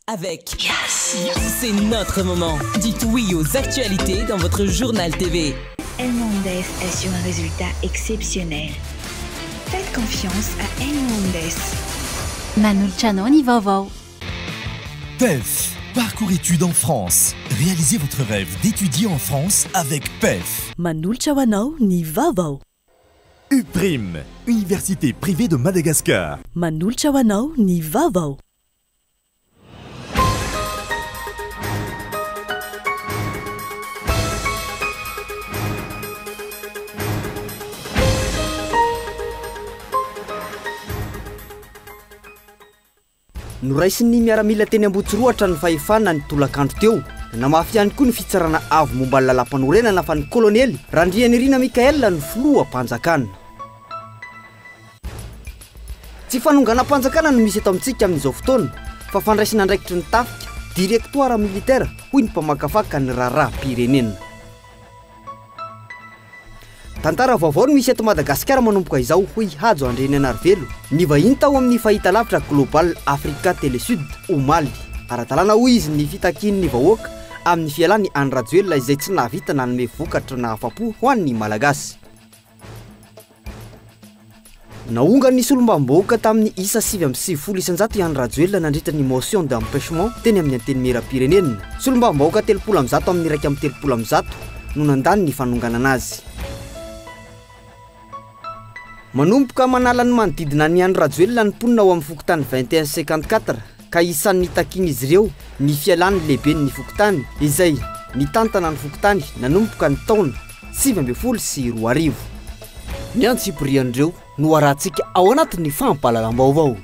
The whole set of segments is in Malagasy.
Avec Yes. C'est notre moment. Dites oui aux actualités dans votre journal TV. Elmondes assure un résultat exceptionnel. Faites confiance à Elmondes. Manolotra anao ny vaovao. PEF, parcours études en France. Réalisez votre rêve d'étudier en France avec PEF. Manolotra ho anao ny vaovao. UPRIM, Université privée de Madagascar. Manolotra ho anao ny vaovao. Noraisin'ny miaramila teny Ambohitsorohatra ny fahefana ny tolakandro teo. Nanamafy ihany koa ny fitsarana avo momba ny lalàmpanorenana fa ny kolonely Randrianirina Michael no filoham-panjakana. Tsy fanonganam-panjakana no misy eto amintsika amin'izao fotoana fa fandraisana andraikitry ny tafika, directoire militaire, hoy ny mpamakafaka ny raharaham-pirenena. Tantara vaovao no misy eto Madagasikara manomboka izao, hoy Hajo Andriananarivelo, nivahiny tao amin'ny fahitalavitra Global Africa Télé Sud, omaly. Ara-dalàna, hoy izy, ny fitakian'ny vahoaka amin'ny fialan'i Andry Rajoelina izay tsy nahavita nanome vokatra nahafa-po ho an'ny Malagasy. Naongan'ny solombavambahoaka tamin'ny isa 99% i Andry Rajoelina nandritra ny motion d'empêchement teny amin'ny Antenimierampirenena. Solombavambahoaka 130 amin'ny 131 no nandany ny fanonganana azy. Manomboka manala ny manodidina an'i Andry Rajoelina ny mponina ao amin'ny fokontany 21 54 ka isan'ny nitakian'izy ireo ny fialan'ny lehiben'ny fokontany izay nitantana ny fokontany nanomboka ny taona 2019. Ny antsipirian'ireo no arahantsika ao anatin'ny fampahalalam-baovao.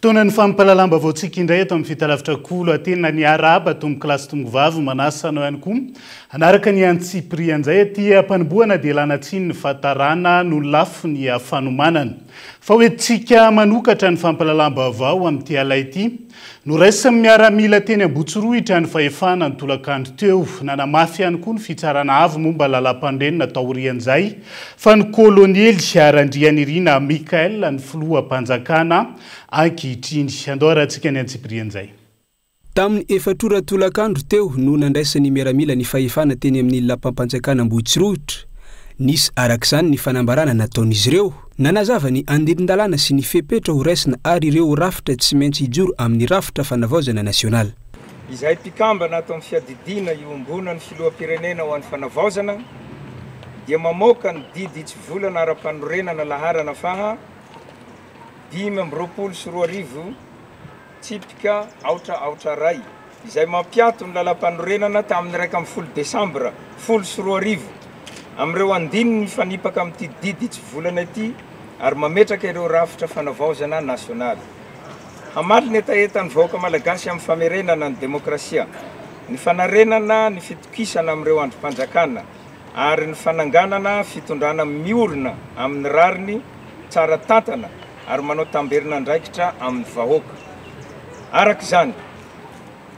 Fotoanan'ny fampahalalam-baovaontsika indray eto amin'ny fitalavitra Kolo. Tena ny arahaba tompokolahy sy tompokovavy, manasa anao ihany koa hanaraka ny antsipirian'izay aty am-panombohana dia lana tsiny ny fahatarana no lafiny fanomanana. Fa hoentintsika manokatra ny fampahalalam-baovao amin'ity alina ity. Noraisin'ny miaramila teny Ambohitsorohitra ny fahefana ny tolakandro teo. Nanamafy ihany koa ny fitsarana avo momba ny lalàmpanorenana taorian'izay fa ny kolonely Randrianirina Michael ny filoham-panjakana ankehitriny. Andao arahantsika ny antsipirian'izay. Tamin'ny efatra ora tolakandro teo no nandraisan'ny miaramila ny fahefana teny amin'ny lapam-panjakana Ambohitsorohitra. Nisy araka izany ny fanambarana nataon'izy ireo. Nanazava ny andinin-dalàna sy ny fepetra ho raisina ary ireo rafitra tsy maintsy hijoro amin'ny rafitra fanavaozana nasionaly. Izahay mpikambana ato amin'ny fiadidiana iombonan'ny filoham-pirenena ho an'ny fanavaozana dia mamoaka ny didy hitsivolana ara-panorenana laharana faha 2025 tsipika aotra aotra iray izay mampiato ny lalàmpanorenana tamin'ny 11 desambra 2010 amin'ireo andininy mifanipaka amin'ity didy hitsivolana ity ary mametraka ireo rafitra fanavaozana nasionaly. Hamaly ny hetahetan'ny vahoaka malagasy amin'ny famerenana ny demokrasia, ny fanarenana ny fitokisana amin'ireo andrim-panjakana ary ny fananganana fitondrana miorina amin'ny rariny, tsara tantana ary manao tamberin'andraikitra amin'ny vahoaka. Araka izany,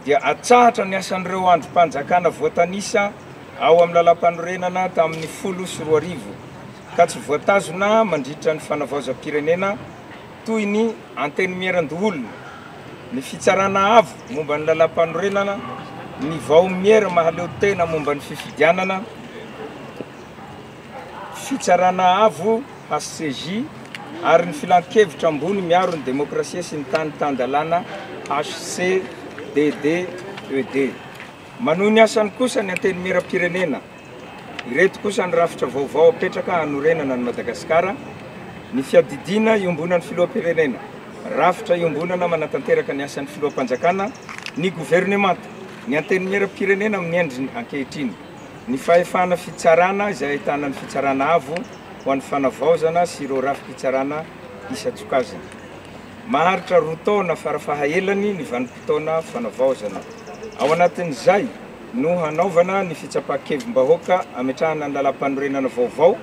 dia atsahatra ny asan'ireo andrim-panjakana voatanisa ao amin'ny lalàmpanorenana tamin'ny 2010 ka tsy voatazona mandritra ny fanavaozam-pirenena toy ny Antenimierandoholona, ny Fitsarana Avo momba ny Lalàmpanorenana, ny Vaomiera mahaleo tena momba ny fifidianana, Fitsarana Avo, HCJ, ary ny Filankevitra Ambony miaro ny Demokrasia sy ny Tany tan-dalàna, HCDDED. Manohy ny asany kosa ny Antenimierampirenena. Ireto kosa ny rafitra vaovao apetraka hanorenana an'i Madagasikara, ny fiadidiana iombonan'ny Filoham-pirenena, rafitra iombonana manatanteraka ny asan'ny Filoham-panjakana, ny governemanta, ny Antenimierampirenena amin'ny endriny ankehitriny, ny fahefana fitsarana izay ahitana ny Fitsarana Avo ho an'ny Fanavaozana sy ireo rafi-pitsarana isan-tsokajiny. Maharitra roa taona farafahaelany ny vanim-potoana fanavaozana. Ao anatin'izay no hanaovana ny fitsapan-kevim-bahoaka ametrahana ny lalàmpanorenana vaovao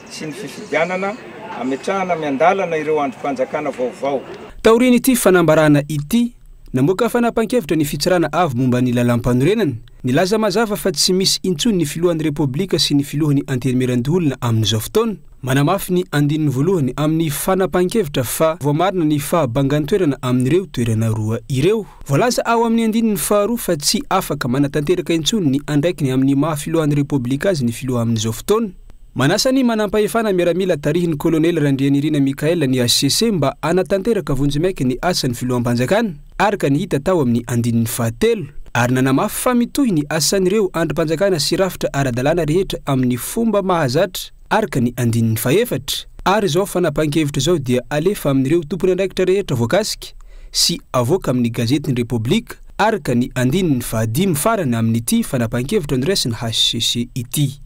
sy ny fifidianana ametrahana miandalana ireo andrim-panjakana vaovao. Taorian'ity fanambarana ity, Namoaka fanapahan-kevitra ny Fitsarana Avo momba ny Lalàmpanorenana, nilaza mazava fa tsy misy intsony ny filohan'ny Repoblika sy ny filohan'ny Antenimierandoholona amin'izao fotoana. Manamafy ny andininy voalohany amin'ny fanapahan-kevitra fa voamarina ny fahabangan-toerana amin'ireo toerana roa ireo. Voalaza ao amin'ny andininy faharoa fa tsy afaka manatanteraka intsony ny andraikiny amin'ny maha filohan'ny Repoblika azy ny filoha amin'izao fotoana. Manasa ny manampahefana miaramila tarihin'ny Kolonely Randrianirina Michaël ny hcc mba hanatanteraka vonjimaika ny asan'ny filoham-panjakana, araka ny hita tao amin'ny andininy fahatelo, ary nanamafy fa mitohy ny asan'ireo andrim-panjakana sy rafitra ara-dalàna rehetra amin'ny fomba mahazatra, araka ny andininy fahefatra. Ary izao fanapahan-kevitra izao dia alefa amin'ireo tompon'andraikitra rehetra voakasika sy avoaka amin'ny gazetin'ny Repoblika, araka ny andininy fahadimy farany amin'ity fanapahan-kevitra noraisin'ny hcc ity.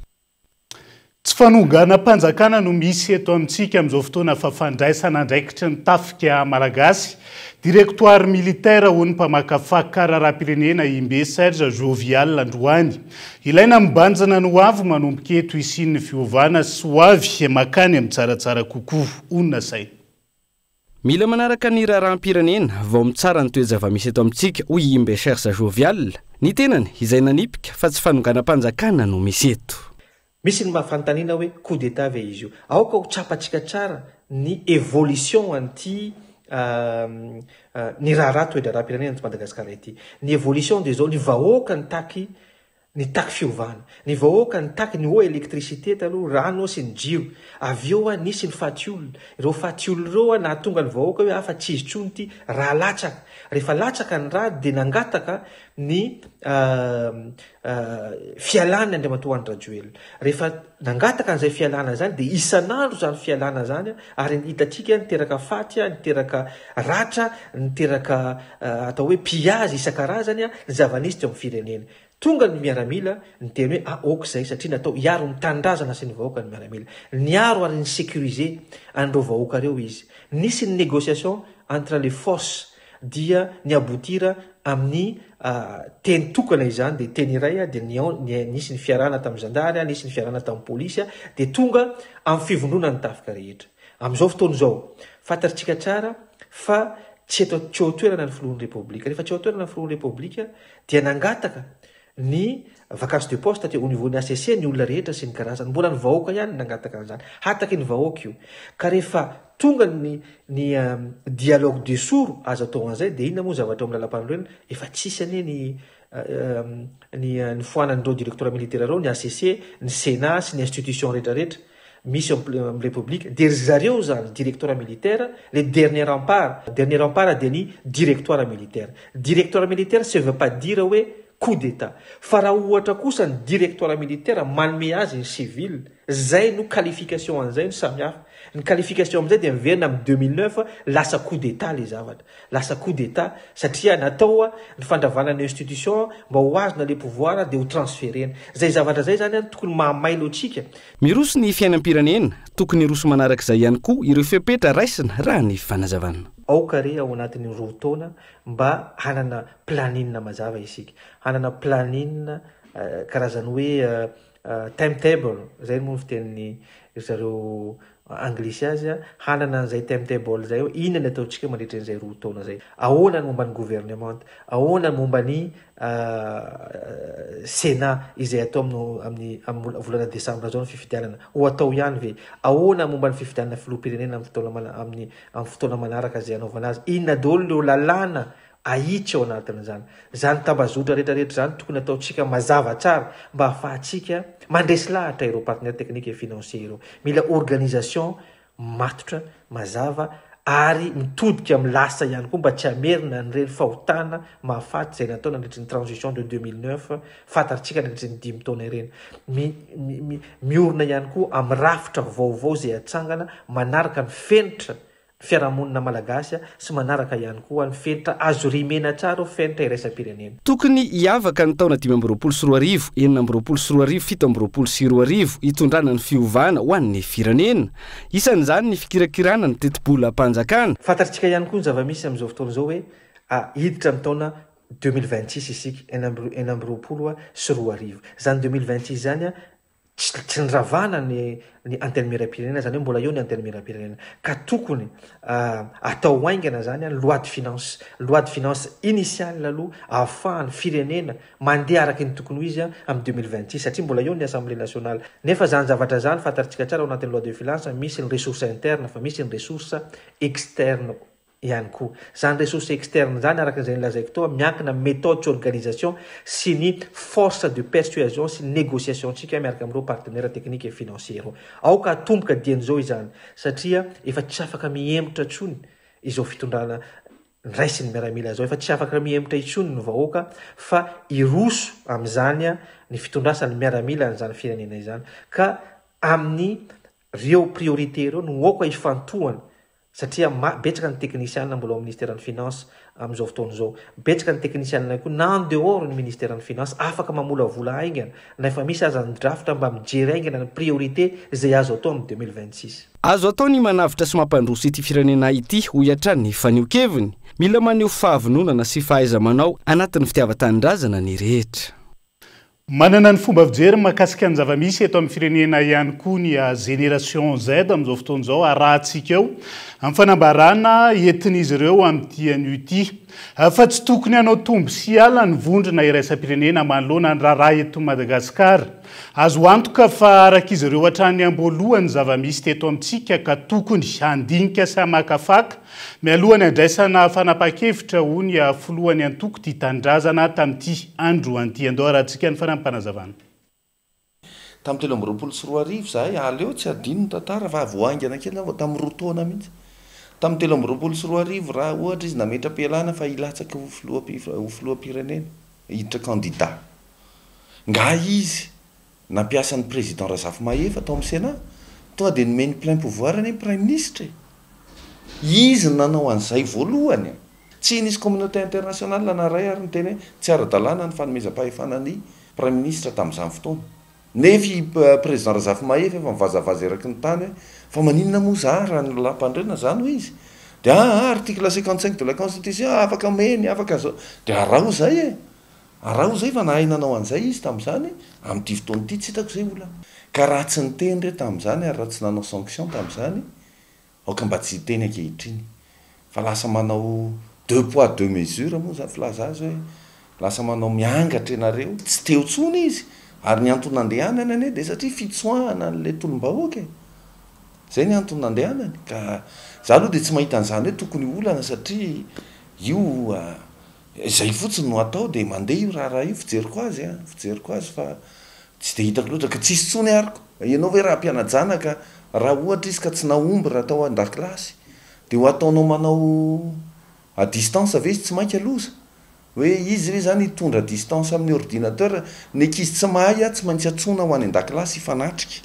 Tsy fanonganam-panjakana no misy eto amintsika amin'izao fotoana fa fandraisana andraikitry ny tafika malagasy. Directoire militaire hoy ny mpamakafaka raharaham-pirenena Imbe Serge Jovial androany. Ilaina mibanjina ny ho avy manomboka eto hisian'ny fiovana sy ho avy makany amin'ny tsaratsara kokoa. Honina saina. Mila manaraka ny raharaham-pirenena vao mitsara ny toe-javamisy eto amintsika, hoy i Imbe Serge Jovial, ny tenany izay nanipika fa tsy fanonganam-panjakana no misy eto. Misy ny fanontaniana hoe coup d'Etat ve izy io? Aoka ho tsapantsika tsara ny évolution an'ity ny raharaha toe-draharaham-pirenena eto Madagasikara ity. Ny évolution dia izao, ny vahoaka nitaky Nitaky fiovana. Ny vahoaka nitaky ny eau électricité taloha, rano sy ny jiro. Avy eo nisy ny faty olona. Ireo faty olona ireo nahatonga ny vahoaka hoe afa tsy izy intsony ity, rà latsaka. Rehefa latsaka ny rà dia nangataka ny fialany Andriamatoa Andry Rajoelina. Rehefa nangataka an'izay fialana izany dia isan'andro izany fialana izany ary hitantsika niteraka faty, niteraka ratra, niteraka atao hoe pillage isan-karazany ny zava-nisy teo amin'ny firenena. Tonga ny miaramila niteny hoe ah ok izay satria natao hiaro ny tanindrazana sy ny vahoaka ny miaramila. Niaro ary ni-sécuriser an'ireo vahoaka ireo izy. Nisy ny négociation entre les forces dia ni-aboutir amin'ny teny tokana izany dia teny iray dia nisy ny fiarahana tamin'ny zandary, nisy ny fiarahana tamin'ny polisy dia tonga amin'ny fivondronan'ny tafika rehetra. Amin'izao fotoana izao, fantatritsika tsara fa tsy eto tsy eo an-toerana ny filohan'ny Repoblika. Rehefa tsy eo an-toerana ny filohan'ny Repoblika dia nangataka ny vacance de poste teo au niveau ny HCC ny olona rehetra sy ny karazany. Mbola ny vahoaka ihany no nangataka an'izany. Hataky ny vahoaka io. Ka rehefa tonga ny ny dialogue de sourds azo atao an'izay dia inona moa ny zavatra ao amin'ny lalampanorenana? Efa tsisy anie ny ny nifoanan'ireo directoire militaire ireo, ny HCC, ny Sénat sy ny institution rehetra rehetra. misy eo amin'ny République dia ry zareo izany directoire militaire le dernier rempart, dernier rempart dia ny directoire militaire, directoire militaire ce veut pas dire hoe coup d'Etat fa raha ohatra kosa ny directoire militaire manome azy ny civil zay no qualification an'izay no samy hafa, ny qualification amin'izay dia miverina amin'ny 2009 lasa coup d'Etat le zavatra. Lasa coup d'Etat satria natao ny fandravana ny institution mba ho azona le pouvoir dia ho transferena. Zay zavatra zay zany an tokony mahamailo antsika. Miroso ny fiainam-pirenena, tokony hiroso manarak'izay ihany koa ireo fepetra raisina raha ny fanazavana. Aoka re ao anatin'ny roa taona mba hanana planning mazava isika. Hanana planning karazany hoe time table, zay moa ny fitenin'ny ry zareo anglisy azy, hanana an'izay time table izay hoe inona ny ataontsika mandritra an'izay roa taona izay, ahoana ny momba ny gouvernement, ahoana ny momba ny Sénat izay atao amin'ny amin'ny volana desambra izao ny fifidianana, ho atao ihany ve, ahoana ny momba ny fifidianana filoham-pirenena amin'ny fotoana amin'ny amin'ny fotoana manaraka izay hanaovana azy, inona daholo ireo lalàna ahitsy ao anatin'izany. Izany tambazotra rehetra rehetra izany tokony ataontsika mazava tsara mba ahafahantsika mandresy lahatra ireo partenaires techniques et financiers ireo. Mila organisation matotra, mazava ary mitodika amin'ny lasa ihany koa mba tsy hamerina an'ireny fahotana mahafaty izay natao nandritry ny transition de 2009 fantatritsika nandritry ny dimy taona ireny. Mi, mi, mi, miorina ihany koa amin'ny rafitra vaovao izay atsangana manaraka ny fenitra fiarahamonina malagasy sy manaraka ihany koa ny fenitra azo rimena tsara ho fenitra iraisam-pirenena. Tokony hiavaka ny taona 2025, 2026, 2027 hitondrana ny fiovana ho an'ny firenena. Isan'izany ny fikirakirana ny tetibolam-panjakana. Fantatritsika ihany koa ny zava-misy amin'izao fotoana izao hoe hiditra amin'ny taona 2026 isika, 2026. Izany 2026 izany. Tsy tsy niravana ny ny antenimierampirenena izany hoe mbola eo ny antenimierampirenena ka tokony atao haingana izany ny loi de finance, loi de finance initiale aloha ahafahan'ny firenena mandeha araka ny tokony ho izy amin'ny 2026 satria mbola eo ny assemblée nationale. Nefa izany zavatra izany fantatritsika tsara ao anatin'ny loi de finance misy ny ressource interne fa misy ny ressource externe ihany koa. Izany ressource externe izany araka izay nolazaiko teo miankina amin'ny méthode sy organisation sy ny force de persuasion sy ny négociation-tsika miaraka amin'ireo partenaires techniques et financiers ireo. Aoka hatomboka dieny izao izany satria efa tsy afaka mihemotra intsony izao fitondrana nraisin'ny miaramila izao, efa tsy afaka mihemotra intsony ny vahoaka fa hiroso amin'izany ny fitondrasan'ny miaramila an'izany firenena izany ka amin'ny ireo priorité ireo no aoka hifantohana satria betsaka ny teknisianina mbola ao amin'ny ministeran'ny finance amin'izao fotoana izao, betsaka ny teknisianina ihany koa na en dehors ny ministeran'ny finance afaka mamolavola haingana na efa misy aza ny drafitra mba mijery haingana ny priorité izay azo atao amin'ny 2026. Azo atao ny manavotra sy mampandroso ity firenena ity, hoy hatrany ny fanehoan-keviny. Mila maneho fahavononana sy fahaiza-manao anatin'ny fitiavan-tanindrazana ny rehetra. Manana ny fomba fijery mahakasika ny zava-misy eto amin'ny firenena ihany koa ny Génération Z amin'izao fotoana izao, arahantsika eo amin'ny fanambarana entin'izy ireo amin'ity anio ity. Fa tsy tokony hanao tombo sy ala ny vondrona iraisam-pirenena manoloana ny raharaha eto Madagasikara. Azo antoka fa arak'izy ireo hatrany am-boalohany ny zava-misy teto amintsika ka tokony handinika sy hamakafaka Mialoha ny handraisana fanapahan-kevitra, hoy ny filohan'ny antoko Tia Tanindrazana tamin'ity androany ity. Andao harahantsika ny fanampim-panazavana. Tamin'ny 2023 izahay, aleo tsy hadino ny tantara fa vao haingana kely izany, vao tamin'ny roa taona mihitsy. Tamin'ny 2023 raha ohatra izy nametra-pialana fa hilatsaka ho filoha ho filoham-pirenena, hiditra kandida. Nga izy Nampiasa ny Président Razafimahefa tao amin'ny Sénat, tonga dia nomeny plein pouvoir anie ny Praiminisitra e! Izy no nanao an'izay voalohany e! Tsy nisy communauté internationale na iray ary niteny hoe tsy ara-dalàna ny fanomezam-pahefana ny Praiminisitra tamin'izany fotoana. Nefa i Président Razafimahefa efa mivazavaza eraky ny tany hoe fa maninona moa za raha ny lalàmpanorenana izany hoy izy? Dia aa article 55 de la constitution afaka omeny, afaka zao. Dia araho izay e! Araho izay fa nahay nanao an'izay izy tamin'izany, amin'ity fotoana ity tsy hitako izay olana. Ka raha tsy niteny re tamin'izany ary raha tsy nanao sanction tamin'izany, aoka mba tsy hiteny ankehitriny. Fa lasa manao deux poids deux mesures moa izany filaza azy hoe lasa manao miangatra ianareo. Tsy teo intsony izy ary ny antony nandehanany anie dia satria fitsoahana an'ilay tolom-bahoaka e. Izay ny antony nandehanany. Ka za aloha dia tsy mahita an'izany hoe tokony ho olana satria io Izay fotsiny no atao dia mandeha io raharaha io, fijeriko azy an, fijeriko azy fa tsy dia hitako loatra ka tsisy intsony ary ko, ianao ve raha mpiana-janaka raha ohatra izy ka tsy nahomby raha tao an-dakilasy dia ho ataonao manao à distance ve izy tsy mainka loza? Hoe izy ve izany hitondra distance amin'ny ordinateur, ny ankizy tsy mahay tsy maintsy antsoina ho any an-dakilasy hifanatrika.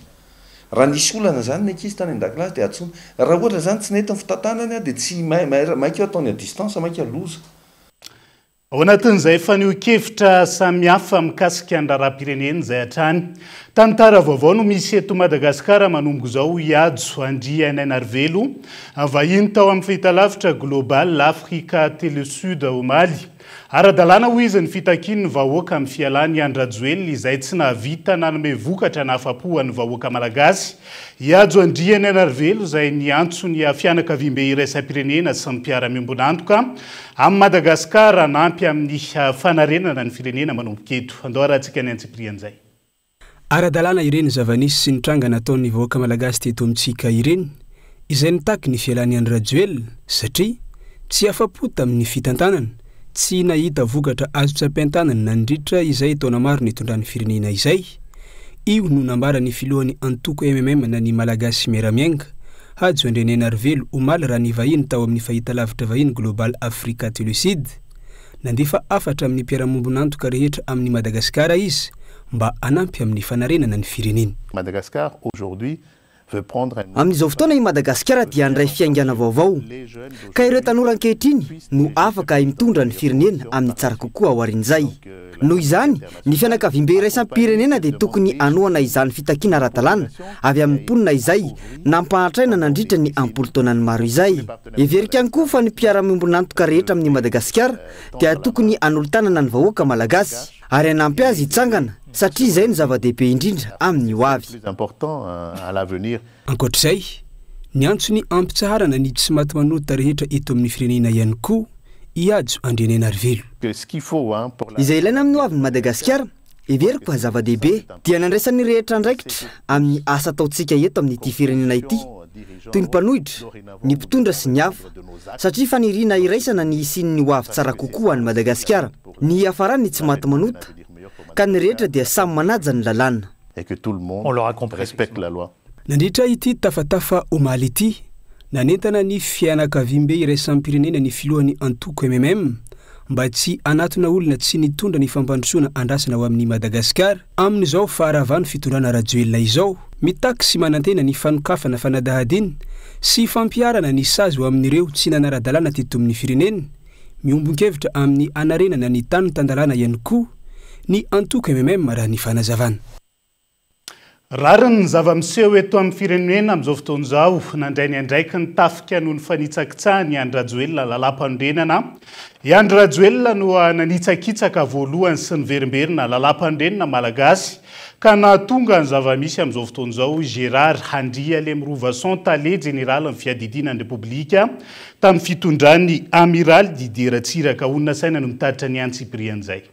Raha nisy olana izany ny ankizy tany an-dakilasy dia antsoina. Raha ohatra izany tsy nety ny fitantanany dia tsy maika ataony à distance maika loza. Ao anatin'izay fanehoan-kevitra samihafa mikasika ny raharaham-pirenena izay hatrany. Tantara vaovao no misy eto Madagasikara manomboka izao hoy Hajo Andrianainarivelo, vahiny tao amin'ny fahitalavitra Global Africa Telesud omaly. Ara-dalàna hoy izy ny fitakian'ny vahoaka amin'ny fialan'i Andry Rajoelina izay tsy nahavita nanome vokatra nahafapo an'ny vahoaka Malagasy. I Hajo Andrianainarivelo izay niantso ny fianakaviambe iraisam-pirenena sy ny mpiara-miombon'antoka amin'i Madagasikara hanampy amin'ny fanarenana ny firenena manomboka eto. Andao arahantsika ny antsipirian'izay. Ara-dalàna ireny zava-nisy sy nitranga nataon'ny vahoaka malagasy teto amintsika ireny, izay nitaky ny fialan'i Andry Rajoelina, satria tsy afa-po tamin'ny fitantanana, tsy nahita vokatra azo tsapain-tanana nandritra izay taona maro nitondrany firenena izay. Io no nambaran'ny filohan'ny antoko mmm na ny Malagasy Miara-Miainga, Hajo Andrianainarivelo, omaly raha nivahiny tao amin'ny fahitalavitra vahiny Global Africa Telecid. Nandefa hafatra amin'ny mpiara-mombon'antoka rehetra amin'i Madagasikara izy mba hanampy amin'ny fanarenana ny fireneny. Madagascar aujourd'hui veut prendre un Amin'izao fotoana i Madagasikara dia handray fiaingàna vaovao, ka ireo tanora ankehitriny no afaka mitondra ny firenena amin'ny tsara kokoa aorian'izay. Noho izany, ny fianakaviambe iraisam-pirenena dia tokony hanohana izany fitakiana ara-dalàna avy amin'ny mponina izay nampahantraina nandritra ny am-polo taonany maro izay. Heveriko ihany koa fa ny mpiara-miombon'antoka rehetra amin'i Madagasikara dia tokony hanolo-tanana ny vahoaka malagasy ary hanampy azy hitsangana satria izay no zava-dehibe indrindra amin'ny ho avy. Plus important à l'avenir. Ankoatr'izay, niantso ny hampitsaharana ny tsy maty manota rehetra eto amin'ny firenena ihany koa i Hajo Andrianainarivelo. Ce qu'il faut hein pour la. Izay ilaina amin'ny ho avin'i Madagasikara, heveriko fa zava-dehibe, dia ny handraisan'ny rehetra andraikitra amin'ny asa ataontsika eto amin'ity firenena ity, toy ny mpanohitra, ny mpitondra sy ny hafa, satria faniriana iraisana ny hisian'ny ho avy tsara kokoa ho an'i Madagasikara, ny hiafaran'ny tsy maty manota, ka ny rehetra dia samy manaja ny lalàna. Et que tout le monde respecte la loi. Nandritra ity tafatafa omaly ity, nanentana ny fianakaviambe iraisam-pirenena ny filohan'ny antoko mmm mba tsy hanatona olona tsy nitondra ny fampandrosoana andrasana ho amin'i Madagasikara amin'izao faharavan'ny fitondrana Rajoelina izao. Mitaky sy manantena ny fanokafana fanadihadiana sy fampiharana ny sazy ho amin'ireo tsy nanara-dalàna teto amin'ny firenena, miombon-kevitra amin'ny hanarenana ny tany tan-dalàna ihany koa ny antoko mmm raha ny fanazavana. Rariny ny zava-miseho eto amin'ny firenena amin'izao fotoana izao. Nandray ny andraikiny ny tafika noho ny fanitsakitsahany i Andry Rajoelina lalàmpanorenana. I Andry Rajoelina no nanitsakitsaka voalohany sy niverimberina lalàmpanorenana malagasy ka nahatonga ny zava-misy amin'izao fotoana izao, hoy Gérard Andrialemirovason, tale jeneralin'ny fiadidiana ny Repoblika tamin'ny fitondran'ny Amiraly Didier Ratsiraka. Olona saina no mitatitra ny antsipirian'izay.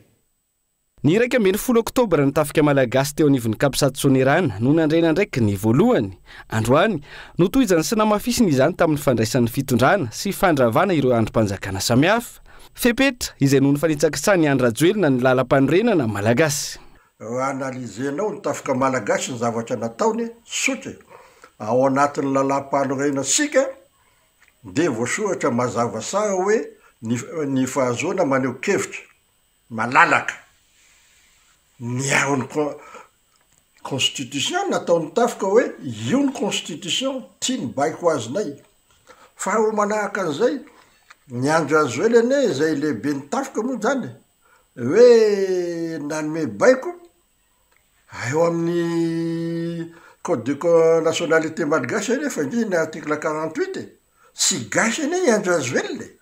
Ny 11 oktobra ny tafika malagasy teo anivon'ny Capsat Soanierana no nandray ny andraikiny voalohany. Androany, notohizany sy namafisiny izany tamin'ny fandraisan'ny fitondrana sy fandravana ireo andrim-panjakana samihafa. Fepetra izay noho ny fanitsakitsahan'i Andry Rajoelina ny lalampanorenana malagasy. Raha analyser-nao ny tafika malagasy ny zavatra nataony, tsotra e! Ao anatin'ny lalampanorenantsika dia voasoratra mazava tsara hoe ny ny fahazoana maneho kevitra. Malalaka. Niaro ny constitution nataon'ny tafika hoe io ny constitution, ty ny baiko azonay. Faharoa manaraka an'izay, ny Andry Rajoelina anie izay lehiben'ny tafika moa zany hoe nanome baiko eo amin'ny code de nationalité malgache anefa ange ny article 48 e, tsy gasy anie i Andry Rajoelina e.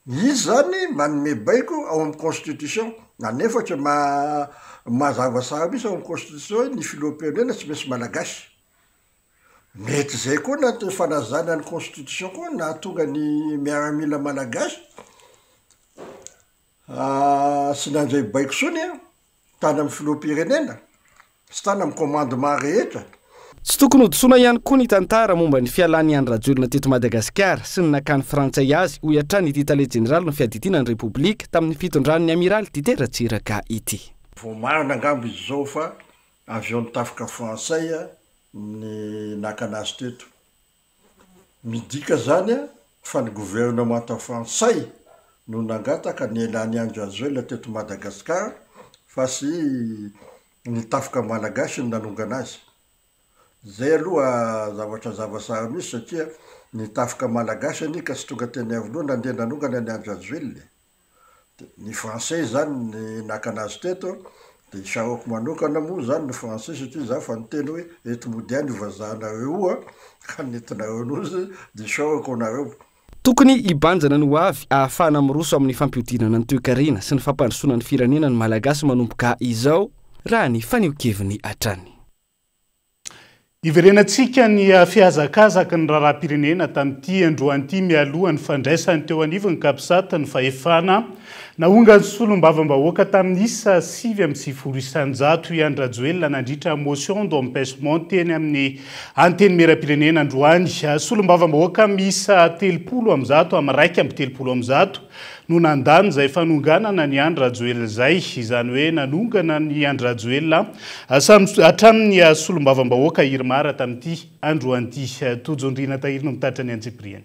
Izy zany manome baiko ao amin'ny constitution, anefa tsy mazava tsara mihitsy ao amin'ny constitution hoe ny filoham-pirenena tsy maintsy malagasy. Mety zay koa na fanazana ny constitution koa nahatonga ny miaramila malagasy tsy nandray baiko tsony an. Tany amin'ny filoham-pirenena sy tany amin'ny commandement rehetra. Tsy tokony hodisoana ihany koa ny tantara momba ny fialan'i Andry Rajoelina teto Madagasikara sy ny nakan'ny Frantsay azy, hoy hatrany ity tale jeneralin'ny fiadidiana ny Repoblika tamin'ny fitondran'ny Amiraly Didier Ratsiraka ity. Voamarina angamba izy izao fa avion-n'ny tafika frantsay ny nakana azy teto. Midika izany fa ny governemanta frantsay no nangataka ny hialan'i Andry Rajoelina teto Madagasikara fa sy ny tafika malagasy no nanongana azy. Izay aloha zavatra zava-sary misy satria ny tafika malagasy anie ka tsy tonga teny Iavoloha nandeha nanongana an'i Andry Rajoelina e. De ny français zany ny naka anazy teto de isaorako manokana moa zany ny français satria za fa niteny hoe ento mody any io vazaha-nareo io a, ka nentinareo nosy de isaorako anareo. Tokony hibanjina ny ho avy ahafahana miroso amin'ny fampihodinana ny toekarena sy ny fampandrosoana ny firenena ny Malagasy manomboka izao, raha ny fanehoan-keviny hatrany. Hiverenantsika ny fihazakazaky ny raharaham-pirenena tamin'ity androany ity mialoha ny fandraisan'ny teo anivon'ny Capsat ny fahefana nahongan'ny solombavambahoaka tamin'ny isa 99% i Andry Rajoelina nandritra motion d'empêchement teny amin'ny Antenimierampirenena androany. Solombavambahoaka miisa 130 amin'ny 131 no nandany izay fanonganana an'i Andry Rajoelina izay, izany hoe nanongana an'i Andry Rajoelina hatramin'ny solombavambahoaka Irmar tamin'ity androany ity. Tojo Ndriana Tahiry no mitatitra ny antsipiriany.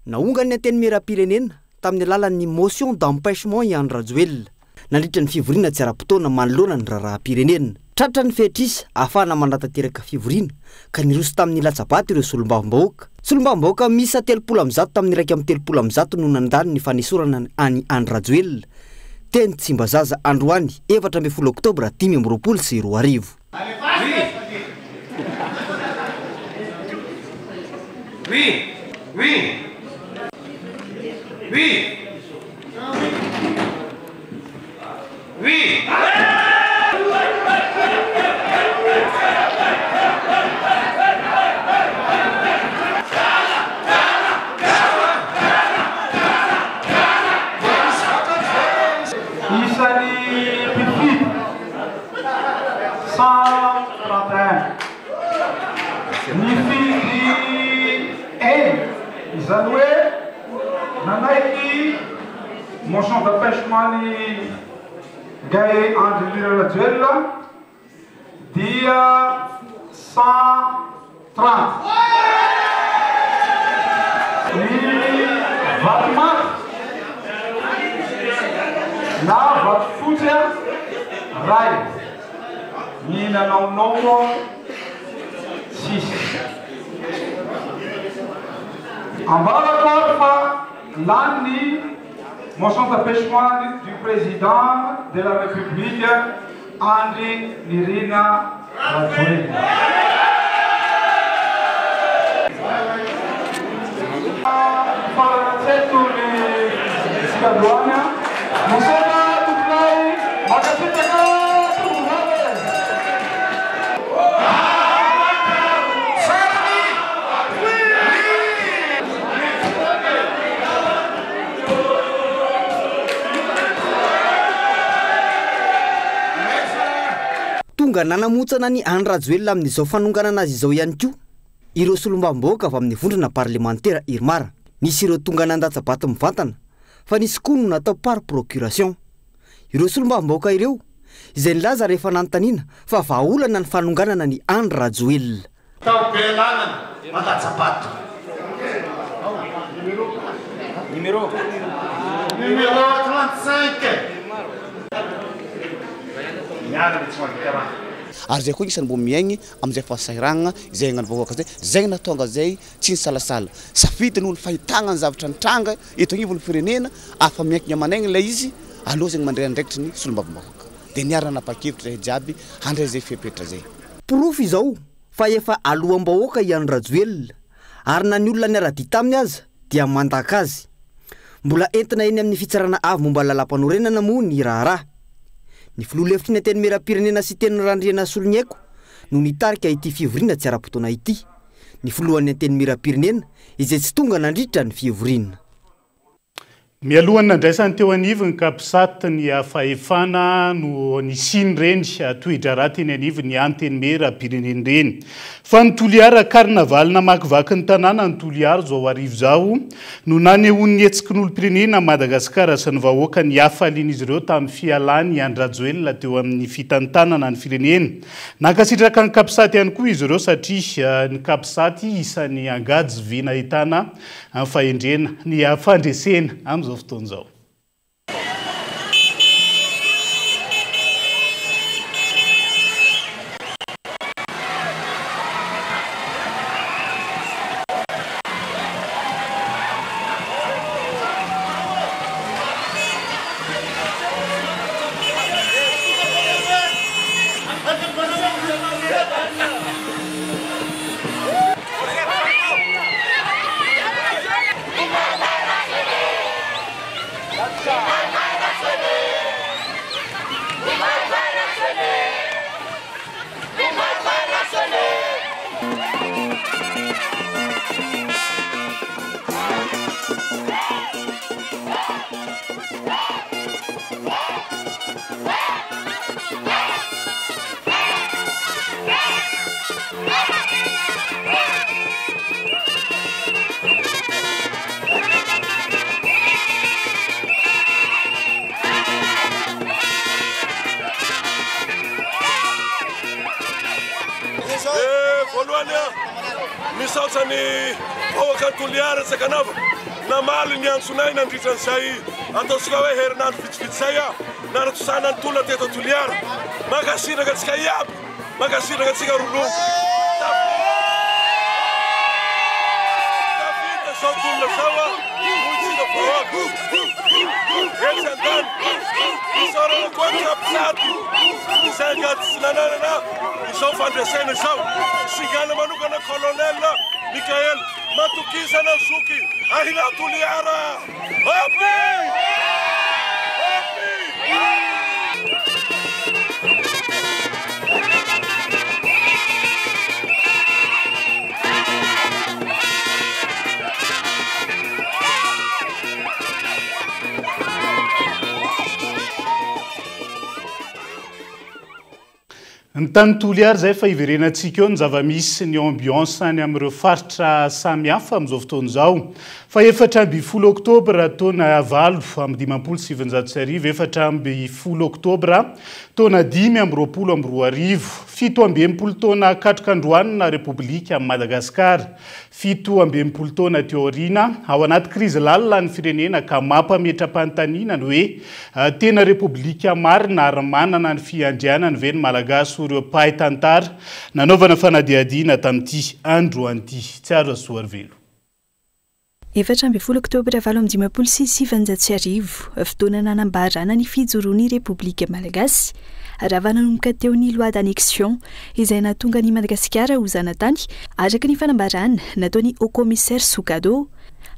Naongan'ny Antenimierampirenena tamin'ny alalan'ny motion d'empêchement i Andry Rajoelina nandritra ny fivoriana tsy ara-potoana manoloana ny raharaham-pirenena. Tratra ny fetr'isa ahafahana manatanteraka fivoriana ka niroso tamin'ny latsa-bato ireo solombavambahoaka. Solombavambahoaka miisa 130 tamin'ny 131 no nandany ny fanesorana an'i Andry Rajoelina. teny Tsimbazaza androany 14 oktobra 2025. Oui, oui, oui, oui. Isan'ny mpifidy 131. Nifidy eny, izany hoe nanaiky motion d'empêchement ny Guy Andry Nirina Rajoelina dia 130. Ny vato maty na vato fotsy ray. Ny nanao non tsisy. Ambarako ary fa lany ny motion d'empêchement du président de la République Andry Nirina Rajoelina. Farana tsy haiko ny tsika androany. Misaotra tompolahy, mankasitraka tompovavy e. Tonga nanamontsana an'i Andry Rajoelina amin'izao fanonganana azy izao ihany koa ireo solombavambahoaka avy amin'ny vondrona parlemantera Irmar. Nisy ireo tonga nandatsa-bato mivantana fa nisy koa no natao par procuration. Ireo solombavambahoaka ireo izay nilaza rehefa nanontaniana fa vahaolana ny fanonganana an'i Andry Rajoelina. Tao Bealanana, mandatsa-bato. Numéro. Numéro 35. Miala ny tsy mahavita raha. Ary zay koa agnisan'ny mbô miaigny am'zay fahasahiranagna izay iainan'ny vahoaka zay, zay nahatonga zay tsy nisalasala. Safidy noho ny fahitagna ny zavatra nitranga eto agnivon'ny firenena, afa miankigna aman'aigny ilay izy, aleo zegny mandray andraikitry ny solombavambahoaka. Dia niara-nanapa-kevitra zahay jiaby handray zay fepetra zay. Porofo izao fa efa aloam-bahoaka i Andry Rajoelina ary na ny olona niara-dia taminy aza dia mandaka azy. Mbola entina eny amin'ny fitsarana avo momba ny lalàmpanorenana moa ny raharaha. Ny filoha lefitry ny Antenimierampirenena Siteny Randrianasoloniaiko no nitarika ity fivoriana tsy ara-potoana ity. Ny filohan'ny Antenimierampirenena izay tsy tonga nandritra ny fivoriana. Mialohan'ny nandraisan'ny teo anivon'ny Capsat ny fahefana no nisian'ireny toe-draharaha teny anivon'ny Antenimierampirenena ireny. Fa ny Toliara carnaval namakivaky ny tanàna ny Toliara izao hariva izao no nanehoan'ny hetsiky ny olom-pirenena Madagasikara sy ny vahoaka ny hafalian'izy ireo tamin'ny fialan'i Andry Rajoelina teo amin'ny fitantanana ny firenena. Nankasitraka ny Capsat ihany koa izy ireo satria ny Capsat isan'ny angady vy nahitana ny fahendrena, ny fandresena amin'izao fotoana izao. Voalohany aho misaotra ny vahoakan'i Toliara tsy ankanavaka namaly ny antsonay nandritra an'izay ataontsika hoe herinandro vitsivitsy izay aho nanatontosana ny tolona teto Toliara. Mankasitraka antsika iaby, mankasitraka antsika Rolongo. Tafita izao tolona izao aho, hoy tsika. vahoaka. Etsy andaniny, isaorana koa ny Capsat izay angady tsy nananana izao fandresena izao. Singana manokana Colonel Mickaël, matokisana zoky Ahina Toliara. Happy! Happy! Ny tany Toliara izay fa hiverenantsika eo ny zava-misy sy ny ambiance any amin'ireo faritra samihafa amin'izao fotoana izao. Fa 14 oktobra taona 1958, 14 oktobra taona 2025, 67 taona katroka androany na Repoblika Madagasikara. 67 taona aty aoriana, ao anaty krizy lalina ny firenena ka mampametra-panontaniana ny hoe tena Repoblika marina ary manana ny fiandrianany ve ny Malagasy hoy ireo mpahay tantara nanaovana fanadihadiana tamin'ity androany ity. Tsiaro Rasoarivelo. 14 Oktobra 1958, fotoana nanambarana ny fijoroan'ny Repoblika Malagasy. Rava nanomboka teo ny loi d'annexion izay nahatonga an'i Madagasikara ho zanatany, araka ny fanambarana nataon'ny Haut Commissaire Sokado.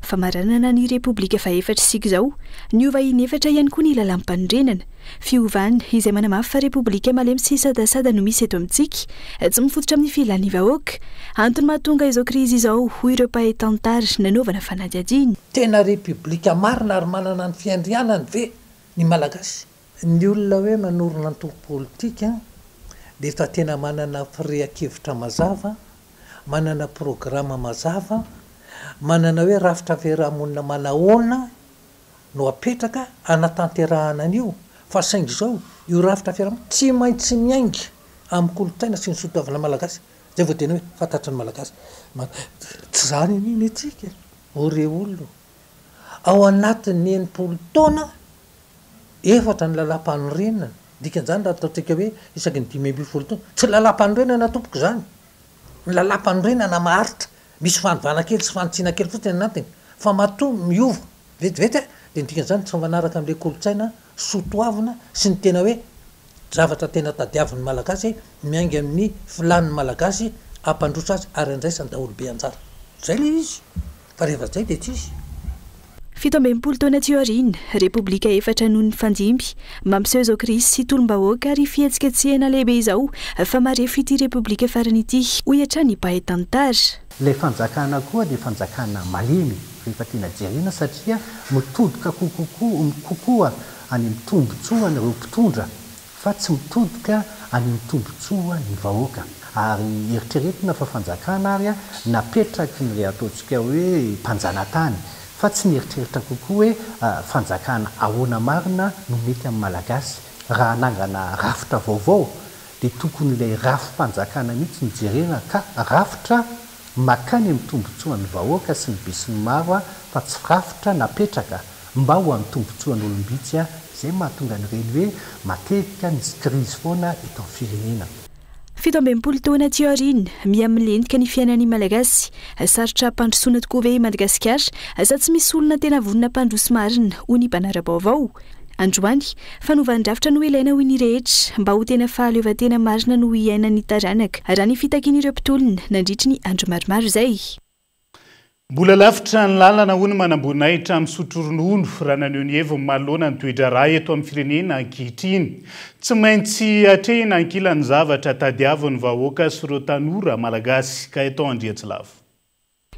Famaranana ny Repoblika fahefatra isika izao. Niova inefatra ihany koa ny lalàmpanorenana. Fiovana izay manamafy fa Repoblika malemy sy sadasada no misy eto amintsika, tsy mifototra amin'ny filan'ny vahoaka. Antony mahatonga izao krizy izao, hoy ireo mpahay tantara nanaovana fanadihadiana. Tena Repoblika marina ary manana ny fiandrianany ve ny Malagasy? Ny olona hoe manorina antoko politika dia efa tena manana firehan-kevitra mazava, manana programa mazava, manana hoe rafitra fiarahamonina manahoana no apetraka hanatanterahana an'io fa saingy izao io rafitra fiarahamonina tsy maintsy miainga amin'ny kolontsaina sy ny soatoavina malagasy zay vao tena hoe fantatry ny malagasy tsy izany anie ny antsika e! O re olona ô! Ao anatin'ny 60 taona efatra ny lalàmpanorenana dikan'izany raha ataontsika hoe isaky ny 15 taona tsy lalàmpanorenana tompoko izany ny lalàmpanorenana maharitra Misy fanovana kely sy fanitsiana kely fotsiny anatiny fa matoa miova vetivety dia ny dikan'izany tsy mifanaraka amin'ilay kolontsaina soa toavina sy ny tena hoe zavatra tena tadiavin'ny Malagasy miainga amin'ny filàn'ny Malagasy hampandroso azy ary handraisan'ny daholobe anjara. Izay ilay izy fa rehefa izay dia tsisy. 67 taona aty aoriana, Repoblika efatra noho ny fandimby, mampiseho izao krizy sy tolom-bahoaka ary fihetsiketsehana lehibe izao fa marefo ity Repoblika farany ity, hoy hatrany ny mpahay tantara. Ilay fanjakana koa dia fanjakana malemy rehefa tena jerena satria mitodika kokoa kokoa any amin'ny tombotsoan'ireo mpitondra fa tsy mitodika any amin'ny tombotsoa ny vahoaka. Ary eritreretina fa fanjakana ary napetraky ny ataontsika hoe mpanjanatany fa tsy nieritreritra kokoa hoe fanjakana ahoana marina no mety amin'ny Malagasy. Raha hanangana rafitra vaovao dia tokony ilay rafi-panjakana mihitsy no jerena ka rafitra makany amin'ny tombotsoan'ny vahoaka sy ny besinimaro fa tsy rafitra napetraka mba ho an'ny tombotsoan'olom-bitsy izay mahatonga an'ireny hoe matetika misy krizy foana eto amin'ny firenena. 67 taona aty aoriana, miha milentika ny fiainan'ny Malagasy. Sarotra hampandrosoana tokoa ve i Madagasikara sa tsy misy olona tena vonona hampandroso marina, hoy ny mpanara-baovao. Androany, fanovan-drafitra no ilaina hoy ny rehetra, mba ho tena fahaleovantena marina no hiainan'ny taranaka, raha ny fitakian'ireo mpitolona nandritry ny andro maromaro izay. Mbola lavitra ny lalana hoy ny manamboninahitra misotro ronono raha naneho ny heviny manoloana ny toe-draharaha eto amin'ny firenena ankehitriny. Tsy maintsy atrehina ankilan'ny zavatra tadiavin'ny vahoaka sy ireo tanora malagasy. Gaëtan Andriantsilavo.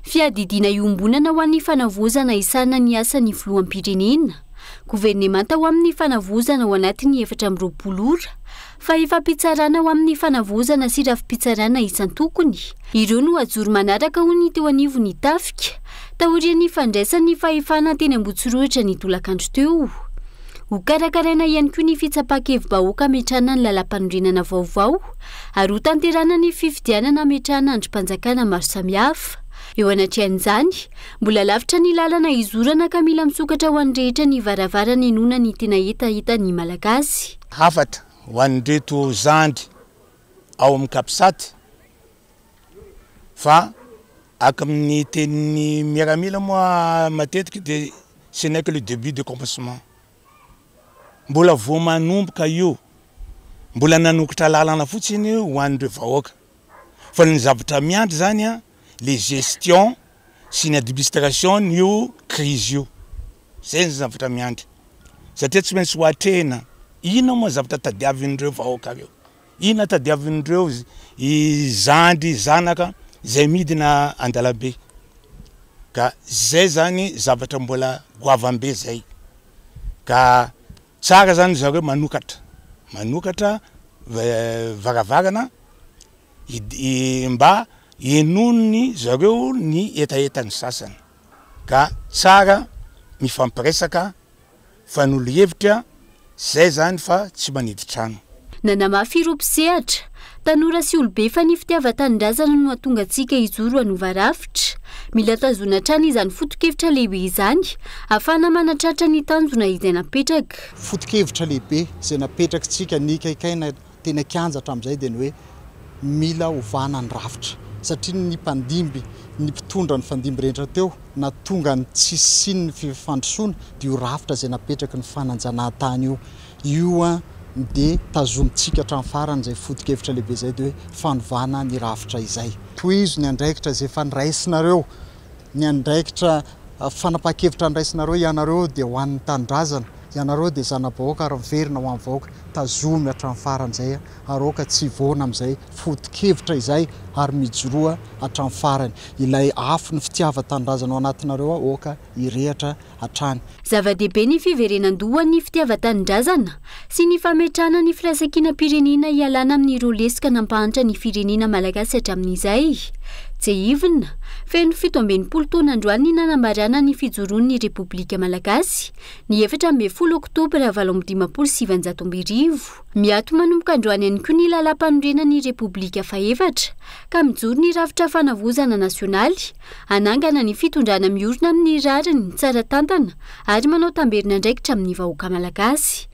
Fiadidiana iombonana ho an'ny fanavaozana hisahana ny asan'ny filoham-pirenena. Governemanta ho amin'ny fanavaozana ao anatin'ny 24 ora. Fahefam-pitsarana ho amin'ny fanavaozana sy rafi-pitsarana isan-tokony. Ireo no hajoro manaraka hoy ny teo anivon'ny tafika, taorian'ny fandraisany ny fahefana teny Ambohitsorohitra ny tolakandro teo. Hokarakaraina ihany koa ny fitsapan-kevi-bahoaka hametrahana ny lalàmpanorenana vaovao ary hotanterahana ny fifidianana hametrahana andrim-panjakana maro samihafa. Eo anatrehan'izany, mbola lavitra ny lalana hizorana ka mila misokatra ho an'ny rehetra ny varavarana henoana ny tena hetahetan'ny Malagasy. Hafatra ho an'ireto zandry ao amin'ny Capsat fa Araka ny tenin'ny miaramila moa matetika dia. ce n'est que le début de commencement. Mbola vao manomboka io, mbola nanokatra lalana fotsiny ho an'ireo vahoaka. Fa ny zavatra miandry zany an, le gestion sy ny administration n'io crise io. Zay ny zavatra miandry. Satria tsy maintsy ho atrehina. Inona moa zavatra tadiavin'ireo vahoaka ireo? Inona tadiavin'ireo zandry zanaka izay midina an-dalambe? Ka zay zany zavatra mbola goavam-be zay. Ka tsara zany zareo manokatra, manokatra varavarana mba henoin'ny zareo ny hetahetan'ny sasany. Ka tsara mifampiresaka Fanolo hevitra, zay zany fa tsy manidy trano. Nanamafy ireo mpisehatra, tanora sy olobe fa ny fitiavan-tanindrazana no hahatonga antsika hijoro hanova rafitra. Mila tazonina hatrany izany foto-kevitra lehibe izany ahafahana manatratra ny tanjona izay napetraka. Foto-kevitra lehibe izay napetrakitsika nikaikaina teny an-kianja hatramin'izay dia ny hoe mila ovana ny rafitra satria ny mpandimby ny mpitondra nifandimby rehetra teo nahatonga ny tsy hisian'ny fifandrosoana dia io rafitra izay napetraky ny fananjanahantany io. Io dia tazomintsika hatramin'ny farany izay foto-kevitra lehibe izay dia hoe fanovana ny rafitra izay. Tohizo ny andraikitra izay efa noraisinareo, ny andraikitra fanapahan-kevitra noraisinareo, ianareo dia ho an'ny tanindrazana, ianareo dia zana-bahoaka ary miverina ho an'ny vahoaka, tazomy hatramin'ny farany izay ary aoka tsy hivoana amin'izay foto-kevitra izay ary mijoroa hatramin'ny farany. Ilay afon'ny fitiavan-tanindrazana ao anatinareo ao aoka hirehatra hatrany. Zava-dehibe ny fiverenan-dohan'ny fitiavan-tanindrazana sy ny fametrahana ny firaisankinam-pirenena hialana amin'ireo lesoka nampahantra ny firenena malagasy hatramin'izay. Tsiahivina, feno 67 taona androany ny nanambarana ny fijoroan'ny Repoblika Malagasy, ny 14 oktobra 1958. Miato manomboka androany ihany koa ny lalàmpanorenan'ny Repoblika fahefatra ka mijoro ny rafitra fanavaozana nasionaly hanangana ny fitondrana miorina amin'ny rariny, tsara tantana ary manao tamberin'andraikitra amin'ny vahoaka malagasy.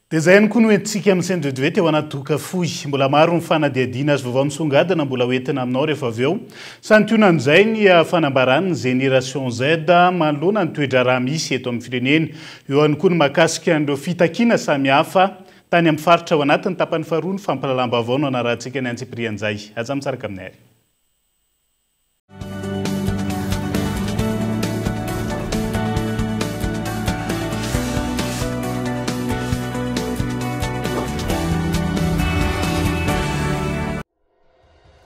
Dia izay ihany koa no entintsika amin'ny Sendreduet eo anaty doka fohy. Mbola maro ny fanadihadiana sy vaovao misongadina mbola ho entina aminao rehefa avy eo. Santionan'izay ny fanambaran'ny Génération Z manoloana ny toe-draharaha misy eto amin'ny firenena. Eo ihany koa ny mahakasika an'ireo fitakiana samihafa tany amin'ny faritra ao anatin'ny tapany faharoa ny fampahalalam-baovao no hanarahantsika ny antsipirian'izay. Aza misaraka aminay ary.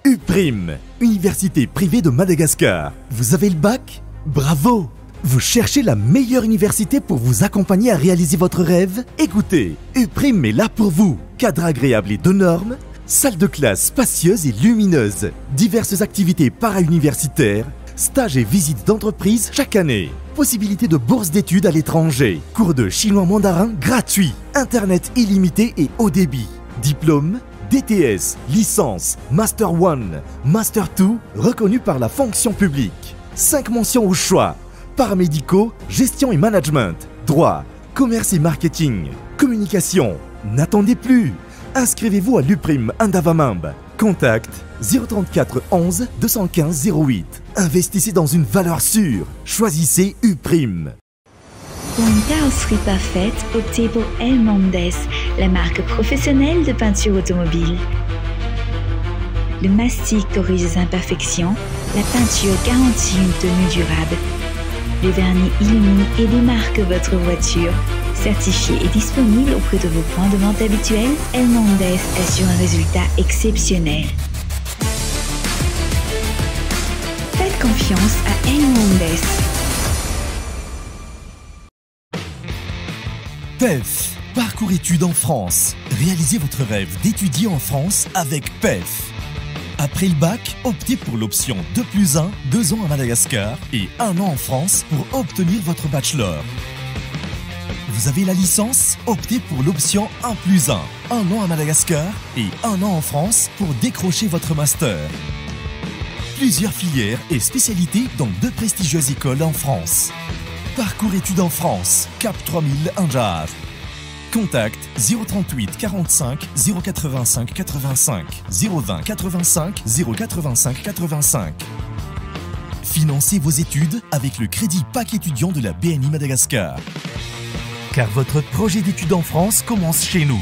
UPRIM, Université privée de Madagascar. Vous avez le bac Bravo Vous cherchez la meilleure université pour vous accompagner à réaliser votre rêve Écoutez, UPRIM est là pour vous. Cadre agréable et de normes, salle de classe spacieuse et lumineuse, diverses activités para-universitaires, stages et visites d'entreprise chaque année. Possibilité de bourse d'études à l'étranger, cours de chinois mandarin gratuit, internet illimité et haut débit, diplôme, DTS, licence, Master 1, Master 2, reconnu par la fonction publique. 5 mentions au choix. Paramédicaux, gestion et management, droit, commerce et marketing, communication. N'attendez plus. Inscrivez-vous à l'UPRIM Andavamamba. Contact 034 11 215 08. Investissez dans une valeur sûre. Choisissez UPRIM. Pour une carrosserie parfaite, optez pour El Mondes, la marque professionnelle de peinture automobile. Le mastic corrige les imperfections, la peinture garantit une tenue durable. Le vernis illumine et démarque votre voiture. Certifié et disponible auprès de vos points de vente habituels, El Mondes assure un résultat exceptionnel. Faites confiance à El Mondes. PEF, parcours études en France. Réalisez votre rêve d'étudier en France avec PEF. Après le bac, optez pour l'option 2 plus 1, 2 ans à Madagascar et 1 an en France pour obtenir votre bachelor. Vous avez la licence Optez pour l'option 1 plus 1, 1 an à Madagascar et 1 an en France pour décrocher votre master. Plusieurs filières et spécialités dans deux prestigieuses écoles en France. Parcours études en France, Cap 3000 Anjar. Contact 038 45 085 85 020 85 085 85. Financez vos études avec le crédit PAC étudiant de la BNI Madagascar. Car votre projet d'études en France commence chez nous.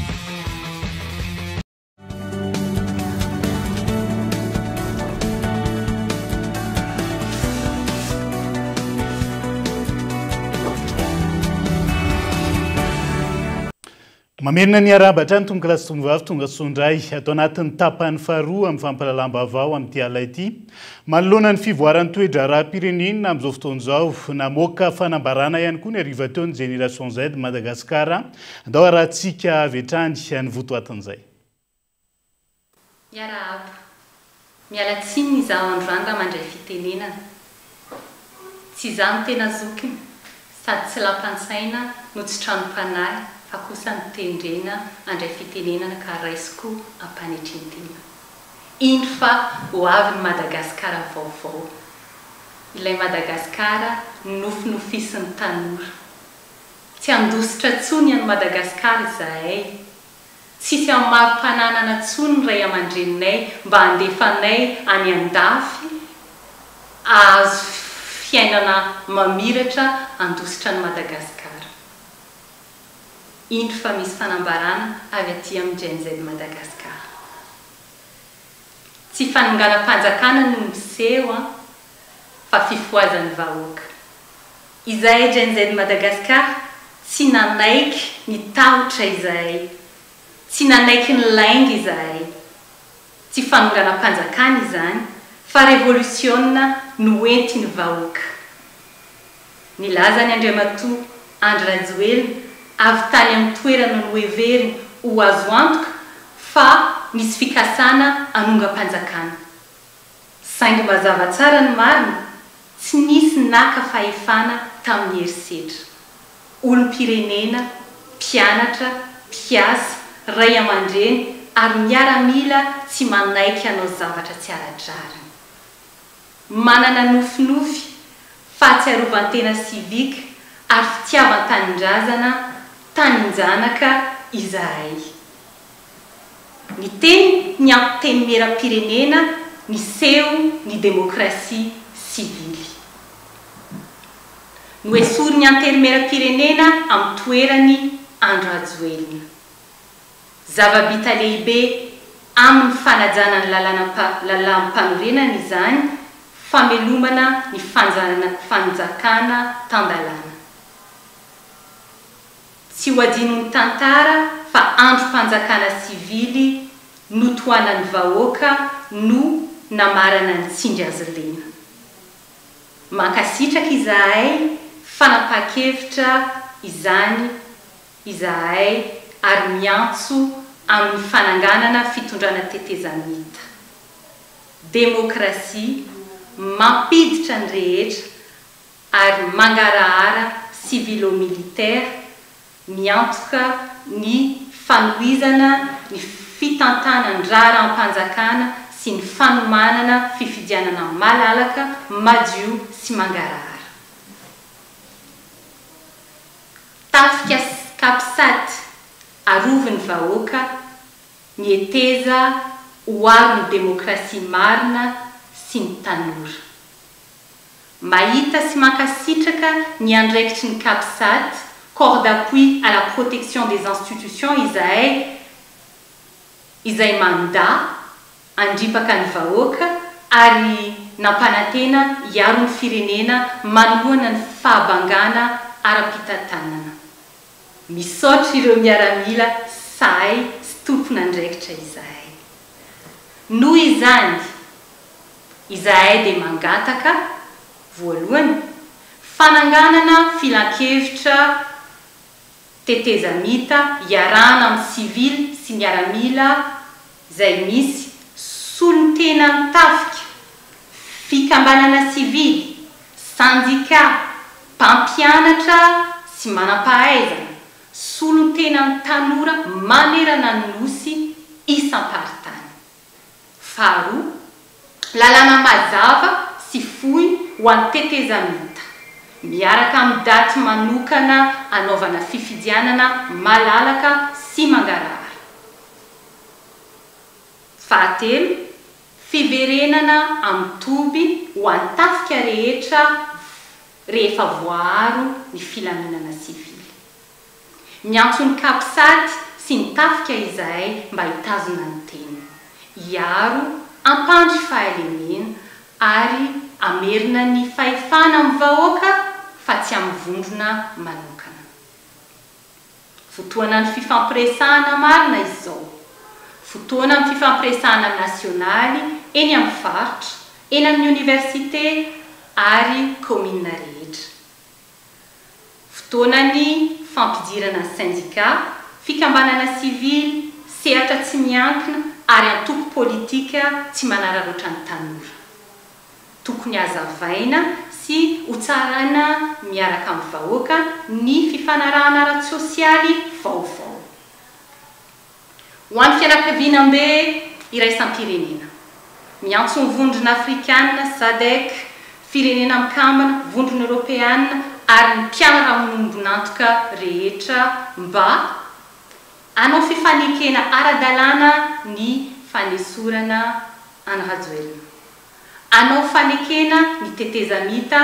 Mamerina ny arahaba hatrany tompokolahy sy tompovavy tonga soa indray ato anatin'ny tapany faharoa amin'ny fampahalalam-baovao amin'ity alina ity. Manoloana ny fivoaran'ny toe-draharaham-pirenena amin'izao fotoana izao, namoaka fanambarana ihany koa ny hariva teo ny Génération Z Madagascar. Andao harahantsika avy hatrany ny votoatin'izay. Miarahaba. Miala tsiny izaho androany raha mandray fitenenana. Tsy izaho no tena zokiny, sady tsy lapan-tsaina no tsy tranom-panahy fa kosa notendrena handray fitenenana ka raisiko am-panetren-tena. Indro fa ho avy ny Madagasikara vaovao. Ilay Madagasikara nonofinofisin'ny tanora. Tsy handositra intsony an'i Madagasikara izahay. Tsisy amin'ny mari-pananana tsony ny ray aman-dreninay mba handefa anay any an-dafy ahazo fiainana mamiratra handositra an'i Madagasikara. Indro fa misy fanambarana avy aty amin'ny Gen Z Madagascar. Tsy fanonganam-panjakana no miseho an, fa fifohazan'ny vahoaka. Izahay Gen Z Madagascar tsy nanaiky ny tahotra izahay, tsy nanaiky ny lainga izahay. Tsy fanonganam-panjakana izany fa revolisiona noentin'ny vahoaka. Nilaza ny Andriamatoa Andry Rajoelina avy tany amin'ny toerana noheveriny ho azo antoka fa nisy fikasana hanongam-panjakana. Saingy mazava tsara ny marina, tsy nisy naka fahefana tamin'ny herisetra. Olom-pirenena, mpianatra, mpiasa, ray aman-dreny ary miaramila tsy manaiky hanao zavatra tsy ara-drariny. Manana nofinofy, fahatsiarovan-tena civique ary fitiavan-tanindrazana, tanin-janaka, izahay. Niteny ny Antenimierampirenena niseho ny demokrasia sivily. Noesorin'ny Antenimierampirenena amin'ny toerany Andry Rajoelina. Zava-bita lehibe amin'ny fanajana ny lalàm-panorenana izany famelomana ny fanjakana tan-dalàna. Tsy ho adinon'ny tantara fa andrim-panjakana sivily notohanan'ny vahoaka no namarana ny tsindry azo lena. Mankasitraka izahay fanapahan-kevitra izany izahay ary miantso amin'ny fananganana fitondrana tetezamita. Demokrasia mampiditra ny rehetra ary mangarahara civilo-militaire miantoka ny fanohizana ny fitantanan-draharaham-panjakana sy ny fanomanana fifidianana malalaka, madio sy mangarahara. Tafika Capsat, arovy ny vahoaka, miheteza ho aron'ny demokrasia marina sy ny tanora. Mahita sy mankasitraka ny andraikitry ny Capsat, Corps d'appui à la protection des institutions, izahay izay mandà handripaka ny vahoaka ary nampanantena hiaro ny firenena manoloana ny fahabangana ara-pitantanana. Misaotra ireo miaramila sahy sy tompon'andraikitra izahay. Noho izany, Izahay dia mangataka, voalohany, fananganana filankevitra tetezamita iarahana amin'ny sivily sy miaramila izay misy solontenan'ny tafika, fikambanana sivily, sendika, mpampianatra sy manampahaizana, solontenan'ny tanora manerana ny Nosy isam-paritany. Faharoa, lalàna mazava sy fohy ho an'ny tetezamita, miaraka amin'ny daty manokana anaovana fifidianana malalaka sy mangarahara. Fahatelo, Fiverenana amin'ny toby ho an'ny tafika rehetra rehefa voaaro ny filaminana sivily. Miantso ny Capsat sy ny tafika izahay mba hitazona ny teny, hiaro, hampandry fahalemena ary hamerina ny fahefana amin'ny vahoaka fa tsy amin'ny vondrona manokana. Fotoanan'ny fifampiresahana marina izao. Fotoana amin'ny fifampiresahana nasionaly eny amin'ny faritra, eny amin'ny oniversite ary kaominina rehetra. Fotoanan'ny fampidirana sendika, fikambanana sivily, sehatra tsy miankina ary antoko politika tsy manararaotra ny tanora. Tokony hazavaina sy hotsaraina miaraka amin'ny vahoaka ny fifanarahana ara-tsosialy vaovao. Ho an'ny fianakavianambe iraisam-pirenena, miantso ny Vondrona Afrikana, Sadec, Firenena Mikambana, Vondrona Eoropeana ary ny mpiara-miombon'antoka rehetra mba hanao fifanekena ara-dalàna ny fanesorana an'i Rajoelina. Hanao fanekena ny tetezamita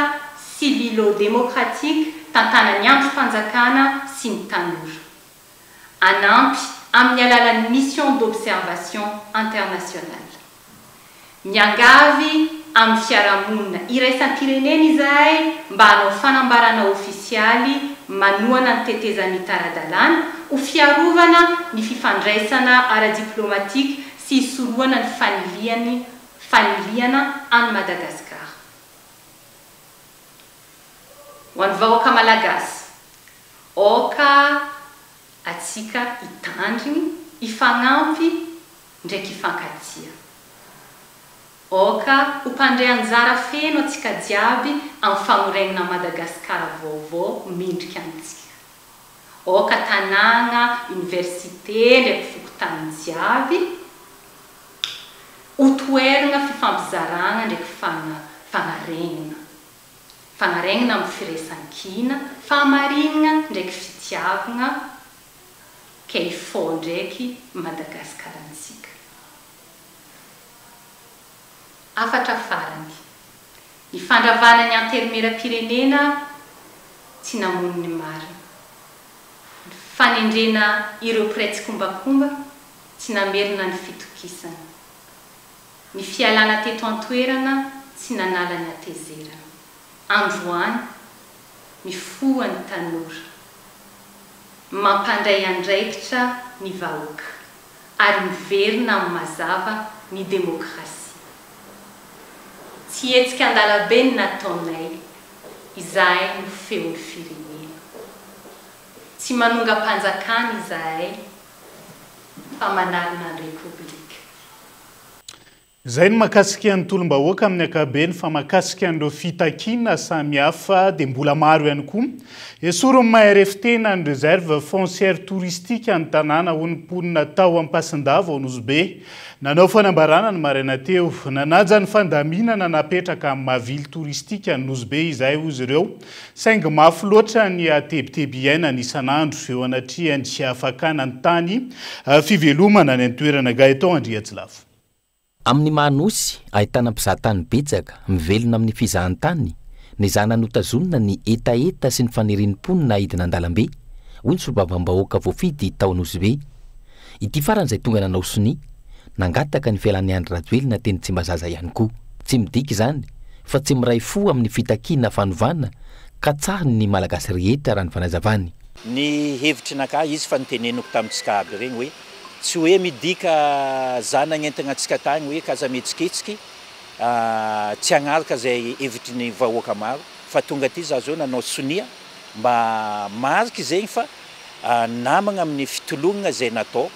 civilo-démocratique tantanan'ny andrim-panjakana sy ny tanora. Hanampy amin'ny alalan'ny mission d'observation internationale. Miangavy amin'ny fiarahamonina iraisam-pirenena izahay mba hanao fanambarana ofisialy manohana ny tetezamita ara-dalàna ho fiarovana ny fifandraisana ara-diplomatika sy hisorohana ny fanilihany fanilihana an'i Madagasikara. Ho an'ny vahoaka Malagasy, aoka atsika hitandrigny, hifagnampy ndraiky hifankatia. Aoka ho mpandray anjara feno atsika jiaby amin'ny fagnoregnana Madagasikara vaovao mendrika antsika. Aoka tanàgna, université ndraiky fokontany jiaby ho toeragna fifampizaragna ndraiky fagnaregnana. Fagnaregnana amin'ny firaisankina, fahamarignana ndraiky fitiavagna ke hifôha ndraiky Madagasikarantsika. Hafatra farany. Ny fandravana ny Antenimierampirenena tsy namono ny marina. Ny fanendrena ireo mpiray tsikombakomba tsy namerina ny fitokisana. Ny fialana teto an-toerana tsy nanala ny hatezerana. Androany, mifoha ny tanora. Mampandray andraikitra ny vahoaka. Ary miverina amin'ny mazava ny demokrasia. Tsy hetsika an-dalabe ny nataonay, izahay no feon'ny firenena. Tsy manongam-panjakana izahay fa manarina ny Repoblika. Izay ny mahakasika ny tolom-bahoaka amin'ny ankapobeny fa mahakasika an'ireo fitakiana samihafa dia mbola maro ihany koa. Esory ny maha RFT na ny Reserve Foncière Touristique ny tanàna hoy ny mponina tao Ampasindava ao Nosy Be. Nanao fanambarana ny maraina teo. Nanaja ny fandaminana napetraka amin'ny maha ville touristique an'i Nosy Be izahay hoy izy ireo saingy mafy loatra ny tebiteby iainana isan'andro eo anatrehan'ny fakana ny tany fivelomana any an-toerana. Gaëtan Andriatsilafo. Amin'ny maha Nosy ahitana mpizahatany betsaka mivelona amin'ny fizahantany, nezahana notazonina ny hetaheta sy ny fanirian'ny mponina hidina an-dalambe, hoy ny solombavambahoaka voafidy tao Nosy-Be. Ity farany izay tonga nanao sonia, nangataka ny fialan'i Andry Rajoelina teny Tsimbazaza ihany koa. Tsy midika izany fa tsy miray fo amin'ny fitakiana fanovana katsahiny ny Malagasy rehetra raha ny fanazavany. Ny hevitry nakahy izy fa niteneniko tamintsika aby regny hoe tsy hoe midika za nagnentagna antsika tagny hoe k'aza mihetsiketsiky tsy hagnaraka zay hevitry ny vahoaka maro fa tonga aty za zao nanao sonia mba mariky zegny fa namagna amin'ny fitolognana zay natao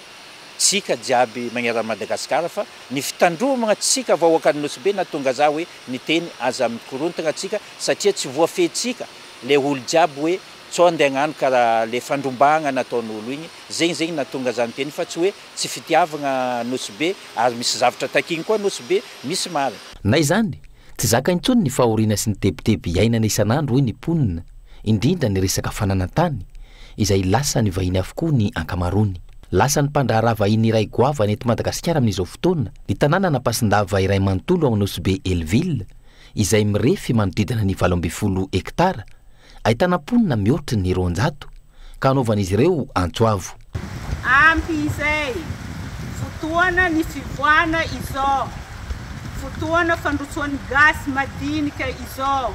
tsika jiaby magneran'i Madagasikara fa ny fitandromagna tsika vahoakan'i Nosy Be nahatonga za hoe niteny aza mikorontagna tsika satria tsy voafehintsika le olo jiaby hoe Sao andeha hagnano karaha le fandrombahagna nataon'olo igny, zegny zegny nahatonga za niteny fa tsy hoe tsy fitiavagna Nosy Be ary misy zavtra takigny koa Nosy Be, misy marigny. Na izany, tsy zaka intsony ny fahoriana sy ny tebiteby iainana isan'andro hoy ny mponina, indrindra ny resaka fananan-tany, izay lasan'ny vahiny avokoa ny ankamaroany. Lasan'ny mpandraharaha vahiny iray goavana eto Madagasikara amin'izao fotoana ny tanànan'Ampasindava iray manontolo ao Anosibe Hell-Ville, izay mirefy manodidina ny 18 hektara, ahitana mponina mihoatry ny 200, ka hanaovan'izy ireo antso avo. Ampy izay! Fotoana ny fivoahana izao. Fotoana fandrosoan'ny gasy madinika izao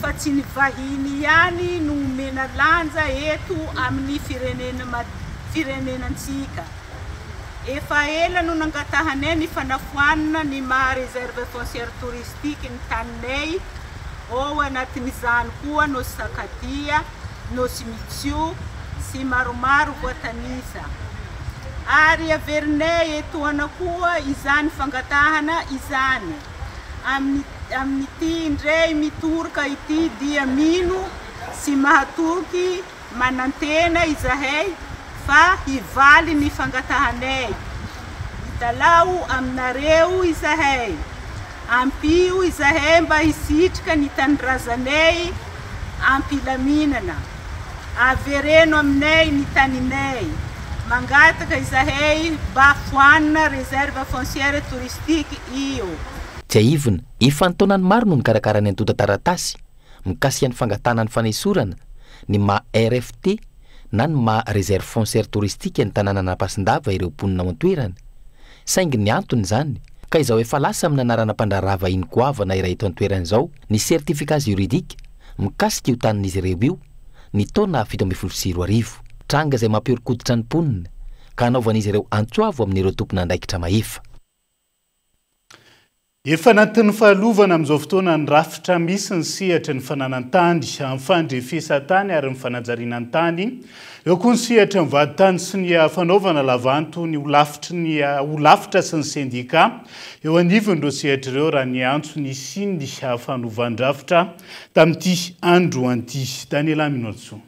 fa tsy ny vahiny ihany no omena lanja eto amin'ny firenena firenenantsika. Efa ela no nangatahanay ny fanafoanana ny maha réserve foncière touristique ny taninay, ao anatin'izany koa Nosy Sakadia, Nosy Mitsio sy maromaro voatanisa. Ary averinay etoana koa izany fangatahana izany. Amin'ity indray mitoroka ity dia mino sy mahatoky Manantena izahay fa hivaly ny fangatahanay. Mitalaho aminareo izahay, ampio izahay mba hisitrika ny tanindrazanay am-pilaminana. Avereno aminay ny taninay. Mangataka izahay mba foanina réserve foncière touristique io. Tsiahivina, efa an-taonany maro no nikarakara ny antontan-taratasy mikasika ny fangatahana ny fanesorana ny maha RFT na ny maha Réserve Foncière Touristique ny tanànan'Ampasindava ireo mponina ao an-toerana. Saingy ny antony izany, ka izao efa lasa amin'ny anarana mpandraharaha vahiny goavana iray eto an-toerana izao ny certificat juridique mikasika io tanin'izy ireo io ny taona 2017. Tranga izay mampihoron-koditra ny mponina ka hanaovan'izy ireo antso avo amin'ireo tompon'andraikitra mahefa. Efa anatin'ny fahalovana amin'izao fotoana ny rafitra misy ny sehatry ny fananan-tany, amin'ny fandrefesan-tany ary ny fanajariana ny tany. Eo koa ny sehatry ny vadintany sy ny fanaovana lavanto ny holafitry ny holafitra sy ny sendika eo anivon'ireo sehatra ireo raha ny antso nisian'ny fanovan-drafitra tamin'ity androany ity. Daniela Minoantsoa.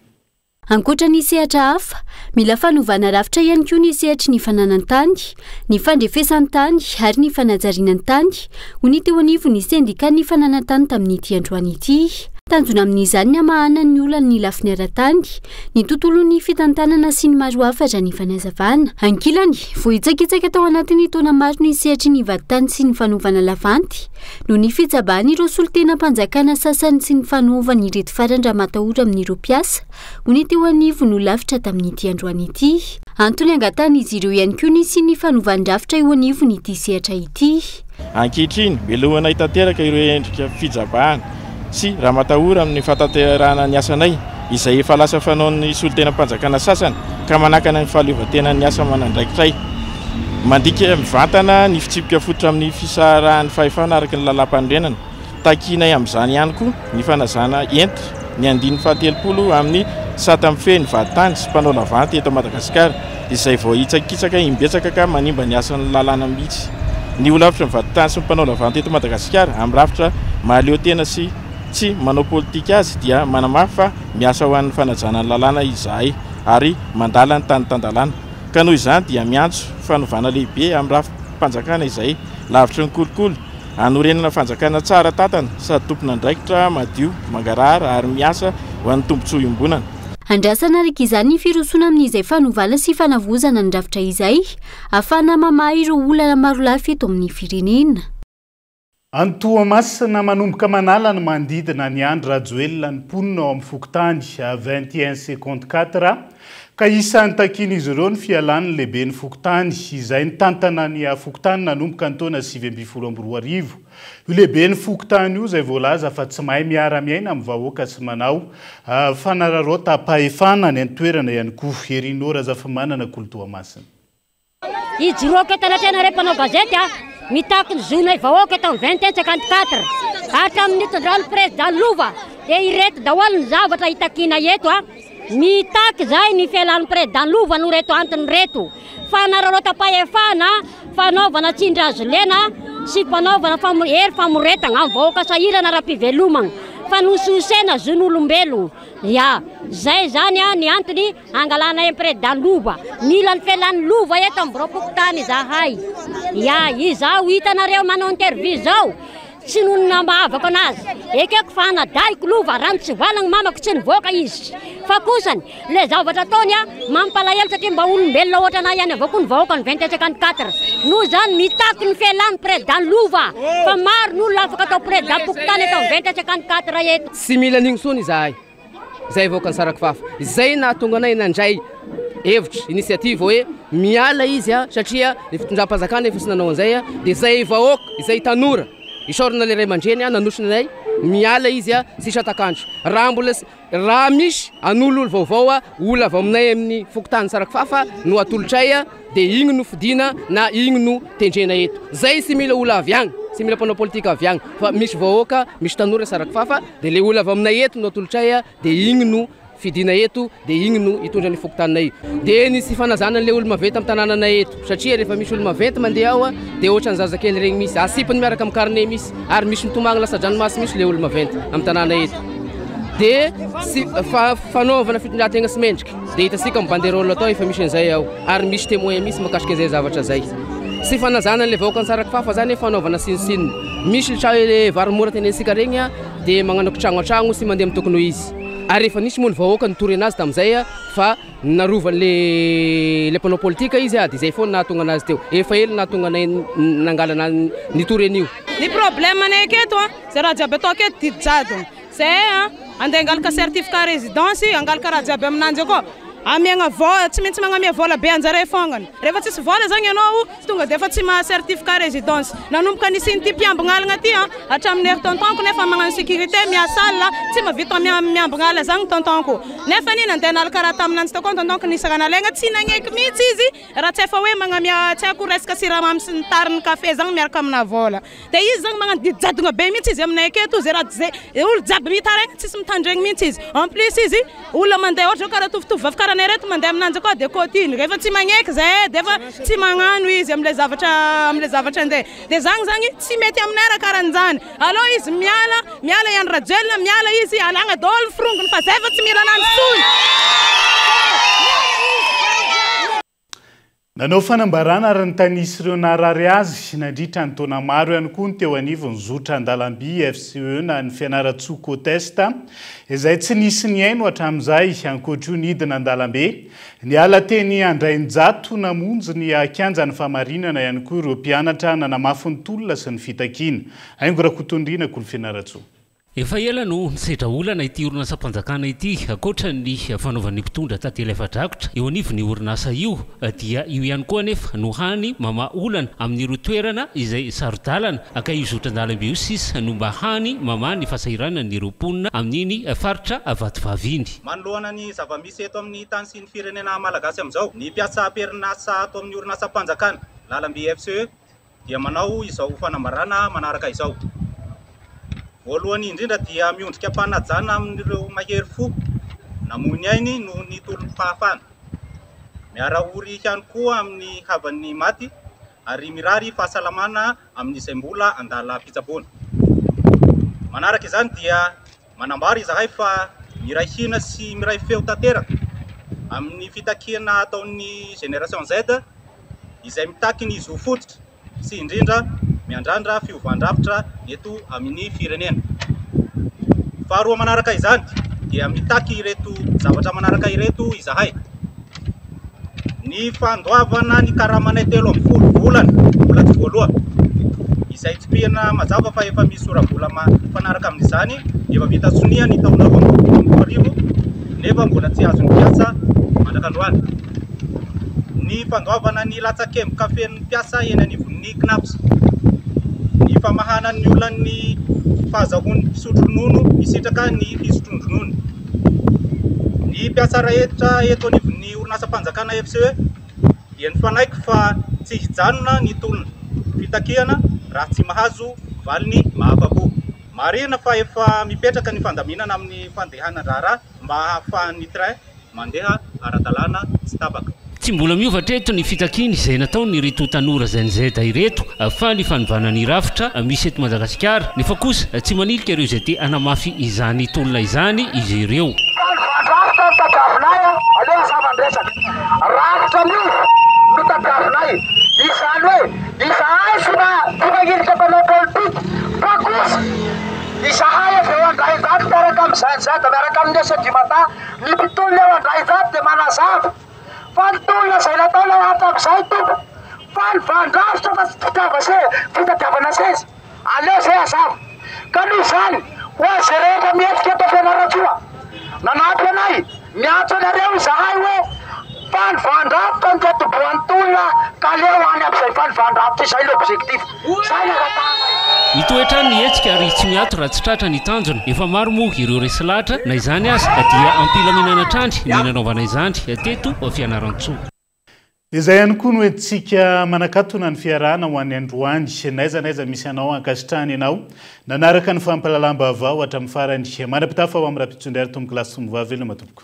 Ankoatra ny sehatra hafa, mila fanovana rafitra ihany koa ny sehatry ny fananan-tany, ny fandrefesan-tany ary ny fanajariana ny tany, hoy ny teo anivon'ny sendikan'ny fananan-tany tamin'ity androany ity. Tanjona amin'izany ny hamahana ny olan'ny lafiny ara-tany, ny tontolon'ny fitantanana sy ny maro hafa raha ny fanazavana. Ankilany, voahitsakitsaka tao anatin'ny taona maro ny sehatry ny vadintany sy ny fanovana lavanty, noho ny fitsabahan'ireo solontenam-panjakana sasany sy ny fanaovan'ireto farany ramatahora amin'ireo mpiasa ho ny teo anivon'ny holafitra tamin'ity androany ity. Antony angatahan'izy ireo ihany koa ny hisian'ny fanovan-drafitra eo anivon'ity sehatra ity. Ankehitriny, melohanay tanteraka ireo endrika fijabahana sy ramatahora amin'ny fahatanterahana ny asanay, izay efa lasa fanaon'ny solontenam-panjakana sasany ka manakana ny fahaleovantenan'ny asa aman'andraikitray. Mandika mivantana ny fitsipika fototra amin'ny fisaharahan'ny fahefana araka ny lalàmpanorenana. Takianay amin'izany ihany koa ny fanazana hentitra ny andininy fahatelopolo amin'ny sata mifehy ny vadintany sy mpanao lavanty eto Madagasikara izay voahitsakitsaka imbetsaka ka manimba ny hasin'ny lalàna mihitsy. Ny holafitry ny vadintany sy ny mpanao lavanty eto Madagasikara amin'ny rafitra mahaleo tena sy tsy manao politika azy dia manamafy fa miasa ho an'ny fanajana ny lalàna izahay ary mandala ny tany tan-dalàna ka noho izany dia miantso fanovana lehibe amin'ny rafi-panjakana izay lavitry ny kolikoly hanorenana fanjakana tsara tantana sady tompon'andraikitra, madio, mangarahara ary miasa ho an'ny tombontsoa iombonana. Andrasana araka izany ny firosoana amin'izay fanovana sy fanavaozana ny rafitra izay ahafahana mamaha ireo olana marolafy eto amin'ny firenena. Any Toamasina, manomboka manala ny manodidina an'i Andry Rajoelina ny mponina ao amin'ny fokontany 21 54 ka isan'ny takian'izy ireo ny fialan'ny lehiben'ny fokontany izay nitantana ny fokontany nanomboka ny taona 2019. Io lehiben'ny fokontany io izay voalaza fa tsy mahay miara-miaina amin'ny vahoaka sy manao fanararaotam-pahefana any an-toerana ihany koa. Herino Razafimanana Kolo Toamasina. Ijoroako eto anatrehanareo mpanao gazety a, mitaky ny zonay vahoaka eto amin'ny 21 54 hatramin'ny nitondran'ny président Lova dia ireto daholo ny zavatra itakiana eto a, mitaky zahay ny fialan'ny président Lova noho ireto antony ireto, fanararaotam-pahefana, fanaovana tsindry hazo lena sy fanaovana hery famoretana amin'ny vahoaka sahirana ara-pivelomana, fanosihosena zon'olombelona, ya zay zany a ny antony Angalana impreda lova. Mila ny felan'ny lova eto amin'ny biraom-pokontany izahay. Ya, izaho hitanareo manao interview izao. Tsy noho ny nambahavako anazy. Ekeko fa anadahiko Lova raha nitsivalagny mamako tsy nivoaka izy. Fa kosany, le zavatra ataony a, mampalahelo satria mba olombelona ohatranay ihany avao koa ny vahoaka ny 21 54. Noho izany mitaky ny fialan'ny président Lova fa maro ny olona afaka atao président pokontany eto amin'ny 21 54 eto. Tsy mila an'igny tsony izahay. Izay vahoakan'i Sarakifafa. Izay nahatonga anay nandray hevitra, initiative hoe miala izy satria ny fitondram-panjakana efa tsy nanao an'izay dia izay vahoaka, izay tanora, isaorana ilay ray aman-dreny nanosina anay, miala izy tsy hisatak'andro. Raha mbola raha misy hanololo vaovao olona avy aminay amin'ny fokontany Sarakifafa no atolotray dia igny no fidiana na igny no tendrena eto. Zay tsy mila olona avy agny, tsy mila mpanao politika avy agny fa misy vahoaka, misy tanora Sarakifafa dia le olona avy aminay eto no atolotray dia igny no fidiana eto dia igny no hitondra ny fokontaninay. Dia ny tsy fanajana an'le olo maventy amin'ny tanànanay eto satria rehefa misy olo maventy mandeha ao dia ohatran'ny zazakely regny misy, asipiny miaraka amin'ny carnet misy ary misy mitomagny lasa-dranomasy misy le olo maventy amin'ny tanàna eto. Dia tsy fa fanaovana fitondran-tegna tsy mendrika dia hitantsika amin'ny banderole atao efa misy an'izay ao ary misy témoin misy mahakasika an'izay zavatra zay. Tsy fanajana an'le vahoaka Antsarakifafa zany fanaovana tsinontsinona. Misy le vary mora tenenintsika regny dia magnano kitragno an-tragno sy mandeha amin'ny tokony ho izy. Ary efa nisy moa ny vahoaka nitory anazy tamin'izay fa narovan'le le mpanao politika izy dia izay foana nahatonga anazy teo. Efa ela nahatonga anay nangalana nitory an'io. Ny problème anay aketo a, zay raha jiaby atao aketo didy jadona. Zay a, andeha hangalaka certificat résidence, hangalaka raha jiaby aminanjy akao, amiagna vôla, tsy maintsy magnamia vôla be anjareo fognany. Rehefa tsisy vôla zagny ianao, tonga dia efa tsy maha certificat résidence. Nanomboka nisian'ity mpiambigna alina ty a, hatramin'ny hery tonton-ko nefa magnano sécurité miasa alina, tsy mahavita miambigna alina zagny tonton-ko. Nefa anie nandeha nalaka raha taminanjy takao tonton-ko nisy raha nalaigna, tsy nagneky mihitsy izy raha tsy efa hoe magnamia tsy haiko resaka siramamy sy ny tariny café zagny miaraka amina vôla. Dia izy zany magnano didy jadona be mihitsy izy aminay aketo, zay raha zay olo jiaby mitaraigna tsisy mitandregny mihitsy izy, en plus izy olona mandeha ohatra zao karaha tovotovovavy karaha anay reto mandeha aminanjy akao dia kôtiny, rehefa tsy magneky zahay dia efa tsy magnano izy amle zavatra amle zavatra andeha, dia zagny zagny tsy mety aminay raha karan'izany, aleo izy miala, miala i Andry Rajoelina, miala izy, alagna daholo ny forongony fa zay fa tsy mila ananjy tsony. Nanao fanambarana ary nitanisa ireo naharary azy nandritra ny taona maro ihany koa ny teo anivon'ny zotra an-dalamby FCE na ny Fianarantsoa Côte Est izay tsy nisy nihaino hatramin'izay. Ankoatra io nidina an-dalambe niala teny Andrainjato namonjy ny kianjan'ny Fahamarinana ihany koa ireo mpianatra nanamafy ny tolona sy ny fitakiana. Haingo Rakotonirina Kolo Fianarantsoa. Efa ela no nisedra olana ity orinasam-panjakana ity. Ankoatra ny fanaovan'ny mpitondra tantely afa-drakotra eo anivon'io orinasa io dia io ihany koa anefa no hany mamaha olana amin'ireo toerana izay saro-dalana ka io zotran-dalambe io sisa no mba hany mamaha ny fahasahiranan'ireo mponina amin'iny faritra Vatovavy iny. Manoloana ny zava-misy eto amin'ny tany sy ny firenena malagasy amin'izao, ny mpiasa am-perinasa ato amin'ny orinasam-panjakana Lalamby FCE dia manao izao fanambarana manaraka izao. Voalohany indrindra dia miondrika am-panajana amin'ireo mahery fo namoy ny ainy noho ny tolom-pahafahana. Miara-ory ihany koa amin'ny havan'ny maty ary mirary fahasalamana amin'izay mbola an-dalam-pitsaboana. Manaraka izany dia manambara izahay fa miray hina sy miray feo tanteraka amin'ny fitakiana ataon'ny Génération Z izay mitaky ny zo fototra sy indrindra miandrandra fiovan-drafitra eto amin'ny firenena. Faharoa manaraka izany dia mitaky ireto zavatra manaraka ireto izahay. Ny fandoavana ny karamanay 13 volana mbola tsy voaloa, izay tsipihina mazava fa efa misy sora-bola mifanaraka amin'izany, efa vita sonia ny taona 2022 nefa mbola tsy azon'ny mpiasa mandrak'androany. Ny fandoavana ny latsakemboka fenon'ny mpiasa eny anivon'ny Cnaps. Ny famahana ny olan'ny fahazahoan'ny mpisotro ronono misitraka ny fisotroan-dronono. Ny mpiasa rehetra eto anivon'ny orinasam-panjakana FCE dia nifanaiky fa tsy hijanona ny tolona fitakiana raha tsy mahazo valiny mahafa-po. Marihina fa efa mipetraka ny fandaminana amin'ny fandehanan-draharaha mba hahafahan'ny train mandeha ara-dalàna tsy tapaka. Tsy mbola miova hatreto ny fitakiana izay nataon'ireto tanora Gen Z ireto fa ny fanovana ny rafitra misy eto Madagasikara nefa kosa tsy manilika ireo izay te hanamafy izany tolona izany izy ireo. Fanovàn-drafitra no tadiavinay a! Aleo hazava ny resaka. Rafitra miova no tadiavinay. Izany hoe izahay tsy mba tsy manilika mpanao politika fa kosa. izy. Izahay avy eo Andraivato miaraka amin'ny Zainzada miaraka amin'ny Esedimata, ny mpitolona eo Andraivato dia manazava fa ny tolona izay nataonay hatramin'izay tompoko fanovan-drafitra fa tsy fitiava seza, fitadiavana seza. Aleo izay hazava. Ka noho izany, ho an'izay rehetra mihetsika eto Fianarantsoa, nanampy anay, miantso anareo izahay hoe fanovan-drafitra no fiatobohan'ny tolona ka aleo any amin'izay fanovan-drafitra izay ny objectif. Izay no angatahanay. Mitohy hatrany ny hetsika ary tsy miato raha tsy tratra ny tanjona. Efa maro moa ireo resy lahatra, na izany aza dia am-pilaminana hatrany ny nanaovana izany teto Fianarantsoa. Izay ihany koa no entintsika manakatona ny fiarahana ho an'ny androany. N'aiza n'aiza misy anao, ankasitrahana ianao nanaraka ny fampahalalam-baovao hatramin'ny farany. Manam-pitafa ho amin'ny rahampitso indray ary tompokolahy sy tompovavy veloma tompoko.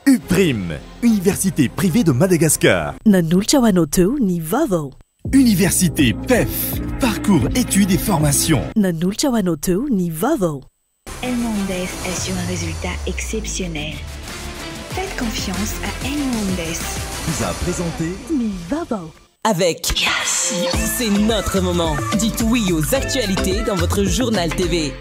UPRIM, Université privée de Madagascar. Nanolotra ho anao teo ny vaovao. Université PEF, parcours études et formations. Nanolotra ho anao teo ny vaovao. Elmondes assure un résultat exceptionnel. Faites confiance à Elmondes. Vous a présenté ny vaovao. Avec Yes, c'est notre moment. Dites oui aux actualités dans votre journal TV.